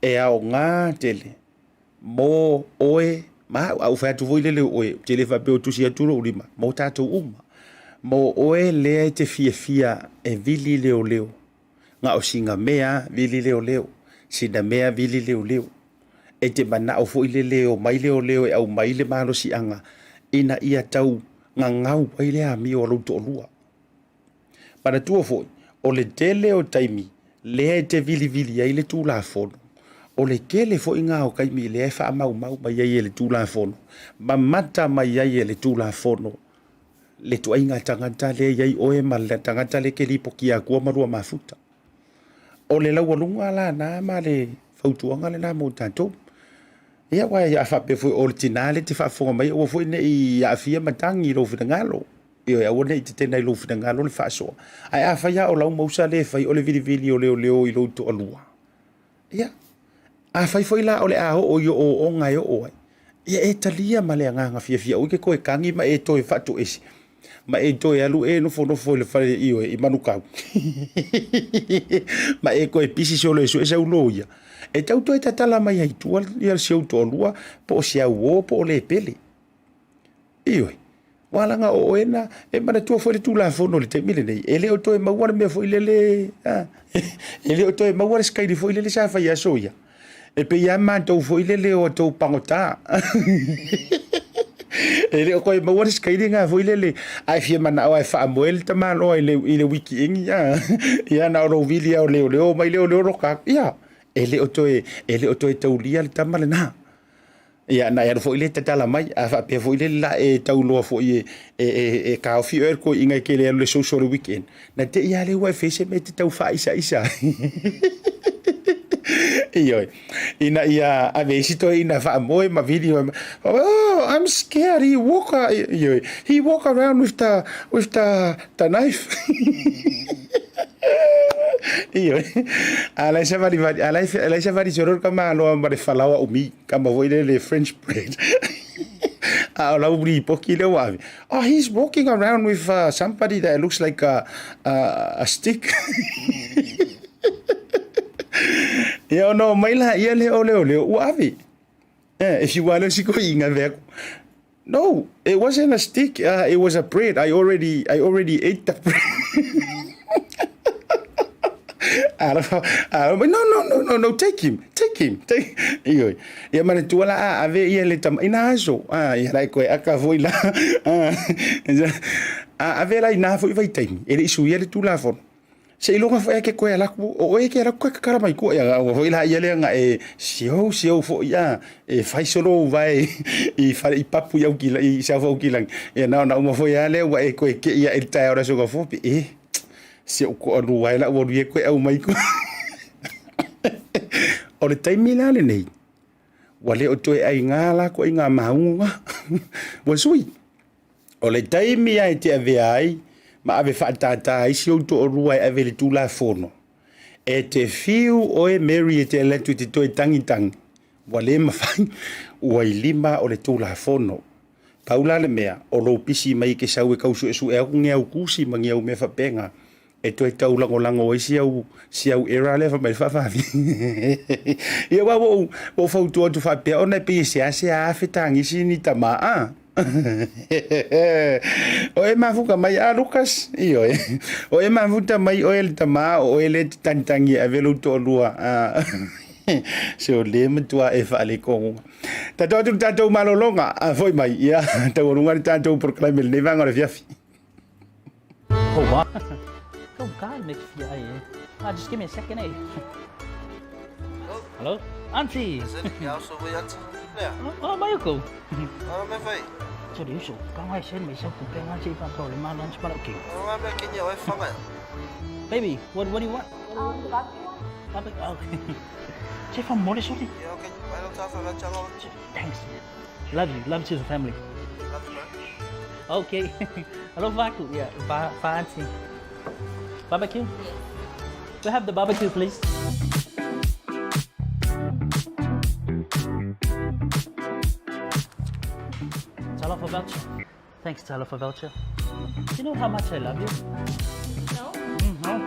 e aoga tele mo oe ma au. A ou fai atu foi lele o oe, ou te le faapea o tusi atu lou lima, mo tatou uma. Mo oe lea e te fiafia e vili leoleo, na o sina mea vili leoleo, sina mea vili leoleo. E te manao foi lele e omai leoleo e aumai le malosiaga ina ia tau gagau ai le amio a lou toalua. Manatua foi, o le tele o taimi lea e te vilivili ai le Tulafono, o le tele foi lena o taimi lea e faamaumau mai ai e le Tulafono, ma mata mai ai e le Tulafono le ituaiga tagata lea e i ai oe ma le tagata lea e te lipotia atua ma lua mafuta. O le laualuga la lena ma le fautuaga lena mo tatou. Ia aua a faapea foi o le tina lea e te faafofoga mai, aua foi ne i aafia matagi i lou finagalo. Ioe, aua ne i tetena i lou finagalo le faasoa. Ae afai lava o lau mausa lea e fai o le vilivili o leoleo i lou toalua, ia, afai foi la o le a oo i ooooga e oo ai, ia e talia ma le agaga fiafia, aua e te toe tagi ma e toe faatoese, ma e toe alu e nofonofo i le fale, ioe, i Manukau, ma e toe pisi solo e sue sau loia. E tau toe tatala mai ai i tua ia si ou toalua, po o si au uo po o le pele. Ioe, aua leaga o oe na, e manatua foi le Tulafono i le taimi lenei, e le o toe maua le mea foi lele, a, e le o toe maua le sikaili foi lele sa fai i aso ia. E pei lava matou foi lele o tou pagota. E le o toe maua le sikaili lena foi lele, a e fia manao lava e faamoe le tamaloa i le, i le wikieni, a, ia na o lou vili lava o leoleo, omai leoleo loka atu. Ia, e le o toe, e le o toe taulia le tama lena. Ia, na e alu foi lea tatala mai, a faapea foi lele la e tau loa foi e, e, e, e taofi oe le toeaina e te le alu i le social i le weekend, na te i lava lea ua e fai se mea e te tau faaisaisa ai. Ioe, ina ia ave isi toeaina faamoe ma vili mai, oh, I'm scared, he walk, ioe, he walk around with the, with the, the knife. Ioe, a la e savalivali, a la e, la e savali solo le tamaloa ma le falaoa umi, kama foi lele French bread. A o lau lipoti lea ua ave, oh, he's walking around with somebody that looks like a stick. Ia ona omai laia lea o leoleo ua ave. E fiu lava lea o si toeaina fai atu, No, it wasn't a stick, it was a bread. I already ate the bread. Alofa, alofa, no, no, no, no, no, take him, take him, take. Ioe. Ia manatua la a ave ia le tama ina aso. Ah, ia la koe aka foi la. Ah, a ave la ina foi vaitaimi. E le i suia le Tulafono. Seiloga foi ke koe ala atu, o oe ke ala atu e kakala mai kua. Ia ua foi la ia lea nga e siou siou foi a e fai solo vai i fale i papu i aukila i sau aukilangi. Ia na ona uma foi a lea ua e koe ke ia e le taeao le aso gafua pe e si ou toalua ai la ua alu e koe au mai kua. O le taimi la lenei, ua le o toe aiga la koe i ngā māungu ngā. Ua sui. O le taimi lava e te avea ai ma ave faatātā ai si ou toalua e ave i le Tulafono, e te fiu oe Mary e te ala atu i te toe tagitagi, ua le mafai, ua i lima o le Tulafono. Pau la le mea, o lou pisi mai e ke sau e kau suesue atu ni au tusi ma ni au mea faapena, e toe taulagolago ai si au, si au era lea fai mai le faafafine. Ia aua ua ou, ua ou fautua atu faapea ona e pei e seasea afe tagisi ni tama a. O e mafuta mai a Lucas, ioe. O e mafuta mai oe le tama o oe lea e te tagitagi e ave lou toalua a. Se o le matua e faalekogoga. Tatou atu le tatou malologa, a foi mai, ia, taualuga le tatou polokalame i lenei vaega o le afiafi. Oh, wow. Go God, make fia ai eh. Ah, just give me a second, eh. Hello? Auntie! Oh, mai ko. Baby, what do you want? Barbecue one. Barbecue. Okay. Thanks. Love you. Love to the family. Love you, man. Okay. Hello, Vaku. Yeah, va, va auntie. Barbecue? We have the barbecue, please. Talofa voucher. Thanks, Talofa voucher. You know how much I love you? No. No.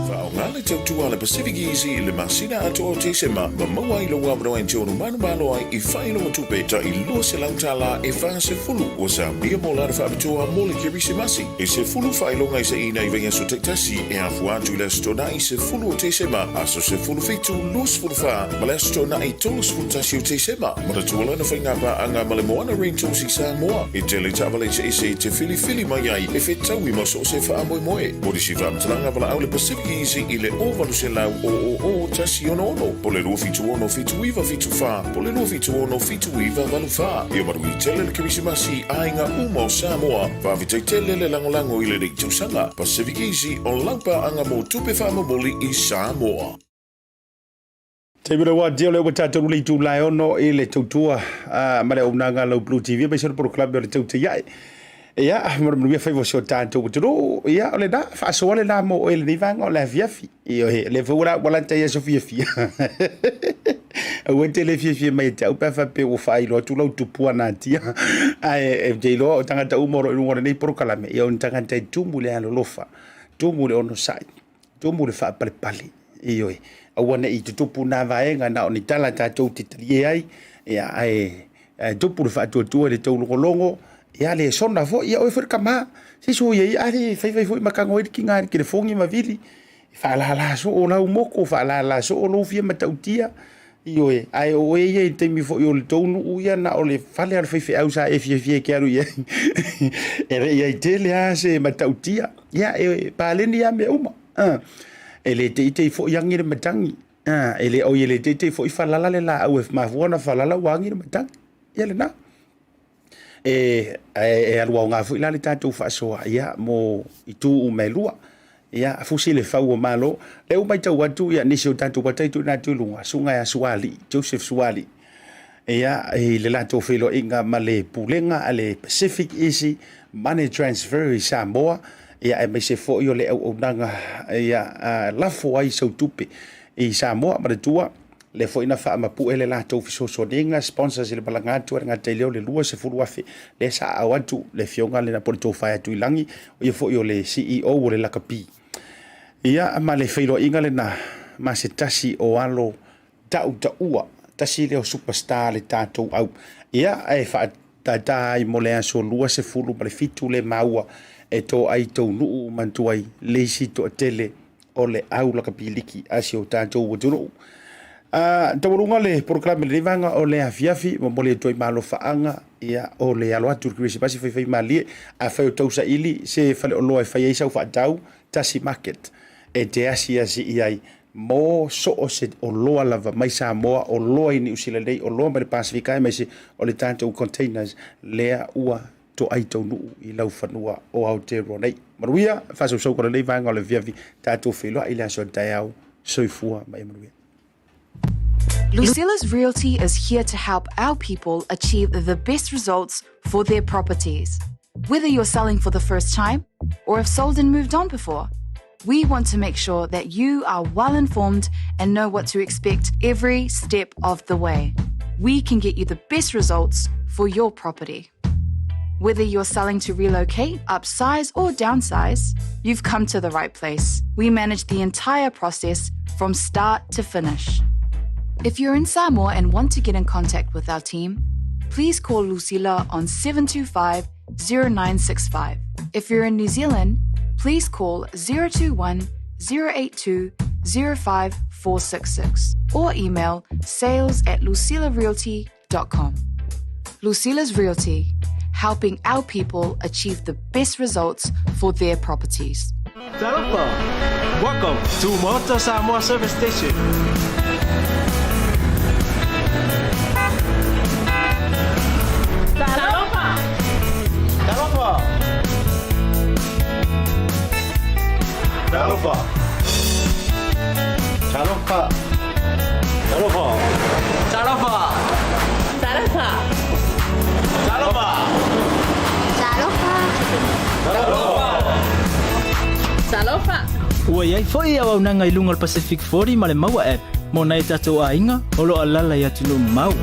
Faaaoga le tautua a le Pacific Easy i le masina atoa o Tesema ma maua ai lou avanoa e te ono manumalo ai i faailoga tupe tai $200 e 40 ua saunia mo lana faapitoa mo le Kerisimasi. E 10 faailoga i saina i vaiaso taitasi e afua atu i le Aso Toonai 10 o Tesema, aso 17, 24 ma le Aso Toonai 31 o Tesema. Manatua lana faiga paaga ma le Moana Rentals i Samoa, e tele taavale eseese e te filifili mai ai e fetaui ma so o se faamoemoe. Mo nisi faamatalaga valaau le Pacific Easy i le 0800 000 166 po o le 276 7974 po o le 276 7984. Ia manuia tele le Kerisimasi i aiga uma o Samoa. Faafetai tele le lagolago i lenei tausaga. Pacific Easy o lau paaga mo tupe faamomoli i Samoa. Taimi o le wā o lea ua tatou le itula e ono i le tautua ma le auaunaga a lau Blue TV aemaise o le polokalame o le Tautai Ae. Ia, mo le manuia faiva o si o tatou atunuu, ia, o lena, faasoa lena mo oe i lenei vaega o le afiafi. Ioe, o lea foi ua ua lata i aso fiafia. Aua e te le fiafia mai ia te au pe a faapea ua faailoa atu lau tupua natia. Ae ou te iloa o tagata uma o lo o i luga o lenei polokalame, ia o ni tagata e tumu i le alolofa, tumu i le onosai, tumu i le faapalepale. Ioe, aua ne i tutupu nā vaega na o ni tala tatou te talie ai, ia, ae ae tupu le faatuatua i le taulogologo, ia le sona foi, ia oe foi le tama, se soia ia, a le faifai foi ma tago ai le tiga i le telefoni ma vili, e faalala soo lau moto, faalala soo lou fia matautia, ioe, ae o oe ia i le taimi foi o le tou nuu ia, na o le fale lava o le faifeau sa e fiafia e te alu i ai, e le i ai tele lava se matautia, ia e paleni lava mea uma, e le teitei foi agi le matagi. A, e le oi e le teitei foi falala le laau e mafua ona falala ua agi le matagi. Ia lena. E, e, e alu aoga foi la le tatou faasoa, ia, mo itu uma e lua. Ia, fusi le fau o Malo. Lea ua matau atu, ia, nisi o tatou matai tuuina atu i luga, susuga ia Sualii, Joseph Sualii. Ia, i le latou feiloaiga ma le Pulega a le Pacific Easy Money Transfer i Samoa, ia, aemaise foi o le auaunaga, ia, lafo ai sau tupe i Samoa. Manatua, lea foi na faamapue le latou fesoasoaniga, sponsors i le malaga atu a le gata i lea o le 20,000 lea sa aao atu le afioga lena po o le Tofa ia Tuilagi, o ia foi o le CEO o le Lakapi. Ia, ma le feiloaiga lena ma se tasi o alo tautaua, tasi lea o superstar a le tatou au. Ia, e faatata ai mo le aso 27 le maua e toai taunuu manatua ai le isi toatele o le au lakapiliki a si o tatou atunuu. Taualuga le polokalame i lenei vaega o le afiafi, momoli atu ai malofaaga, ia, o le alo atu i le Kerisimasi faifai malie. Afai o tausaili se faleoloa e fai ai sau faatau, tasi market e te asiasi i ai mo so o se oloa lava mai Samoa, oloa i Niu Sila nei, oloa mai le Pasefika aemaise o le tatou containers lea ua toai taunuu i lau fanua o Aotearoa nei. Manuia, faasausauga o lenei vaega o le afiafi, tatou feiloai i le aso a taeao. Soifua ma ia manuia. Lucilla's Realty is here to help our people achieve the best results for their properties. Whether you're selling for the first time or have sold and moved on before, we want to make sure that you are well informed and know what to expect every step of the way. We can get you the best results for your property. Whether you're selling to relocate, upsize, or downsize, you've come to the right place. We manage the entire process from start to finish. If you're in Samoa and want to get in contact with our team, please call Lucila on 725 0965. If you're in New Zealand, please call 021 082 05466 or email sales at lucilarealty.com. Lucila's Realty, helping our people achieve the best results for their properties. Talofa! Welcome to Maota Samoa Service Station. Talofa! Talofa! Talofa! Talofa! Talofa! Talofa! Talofa! Talofa! Talofa! Talofa! Ua i ai foi auaunaga i luga o le Pacific 40 ma le Maua App mo nai o tatou aiga o lo o alaala i atunuu mamao.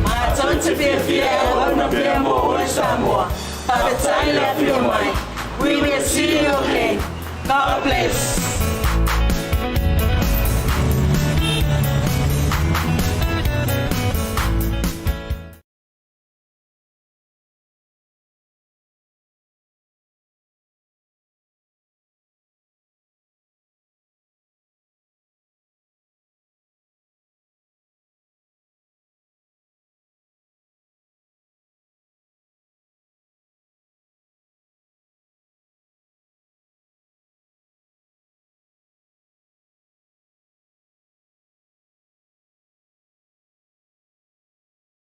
Matou te fiafia e auauna pea mo oe Samoa. Faafetai le afio mai. We will see you okay. God bless.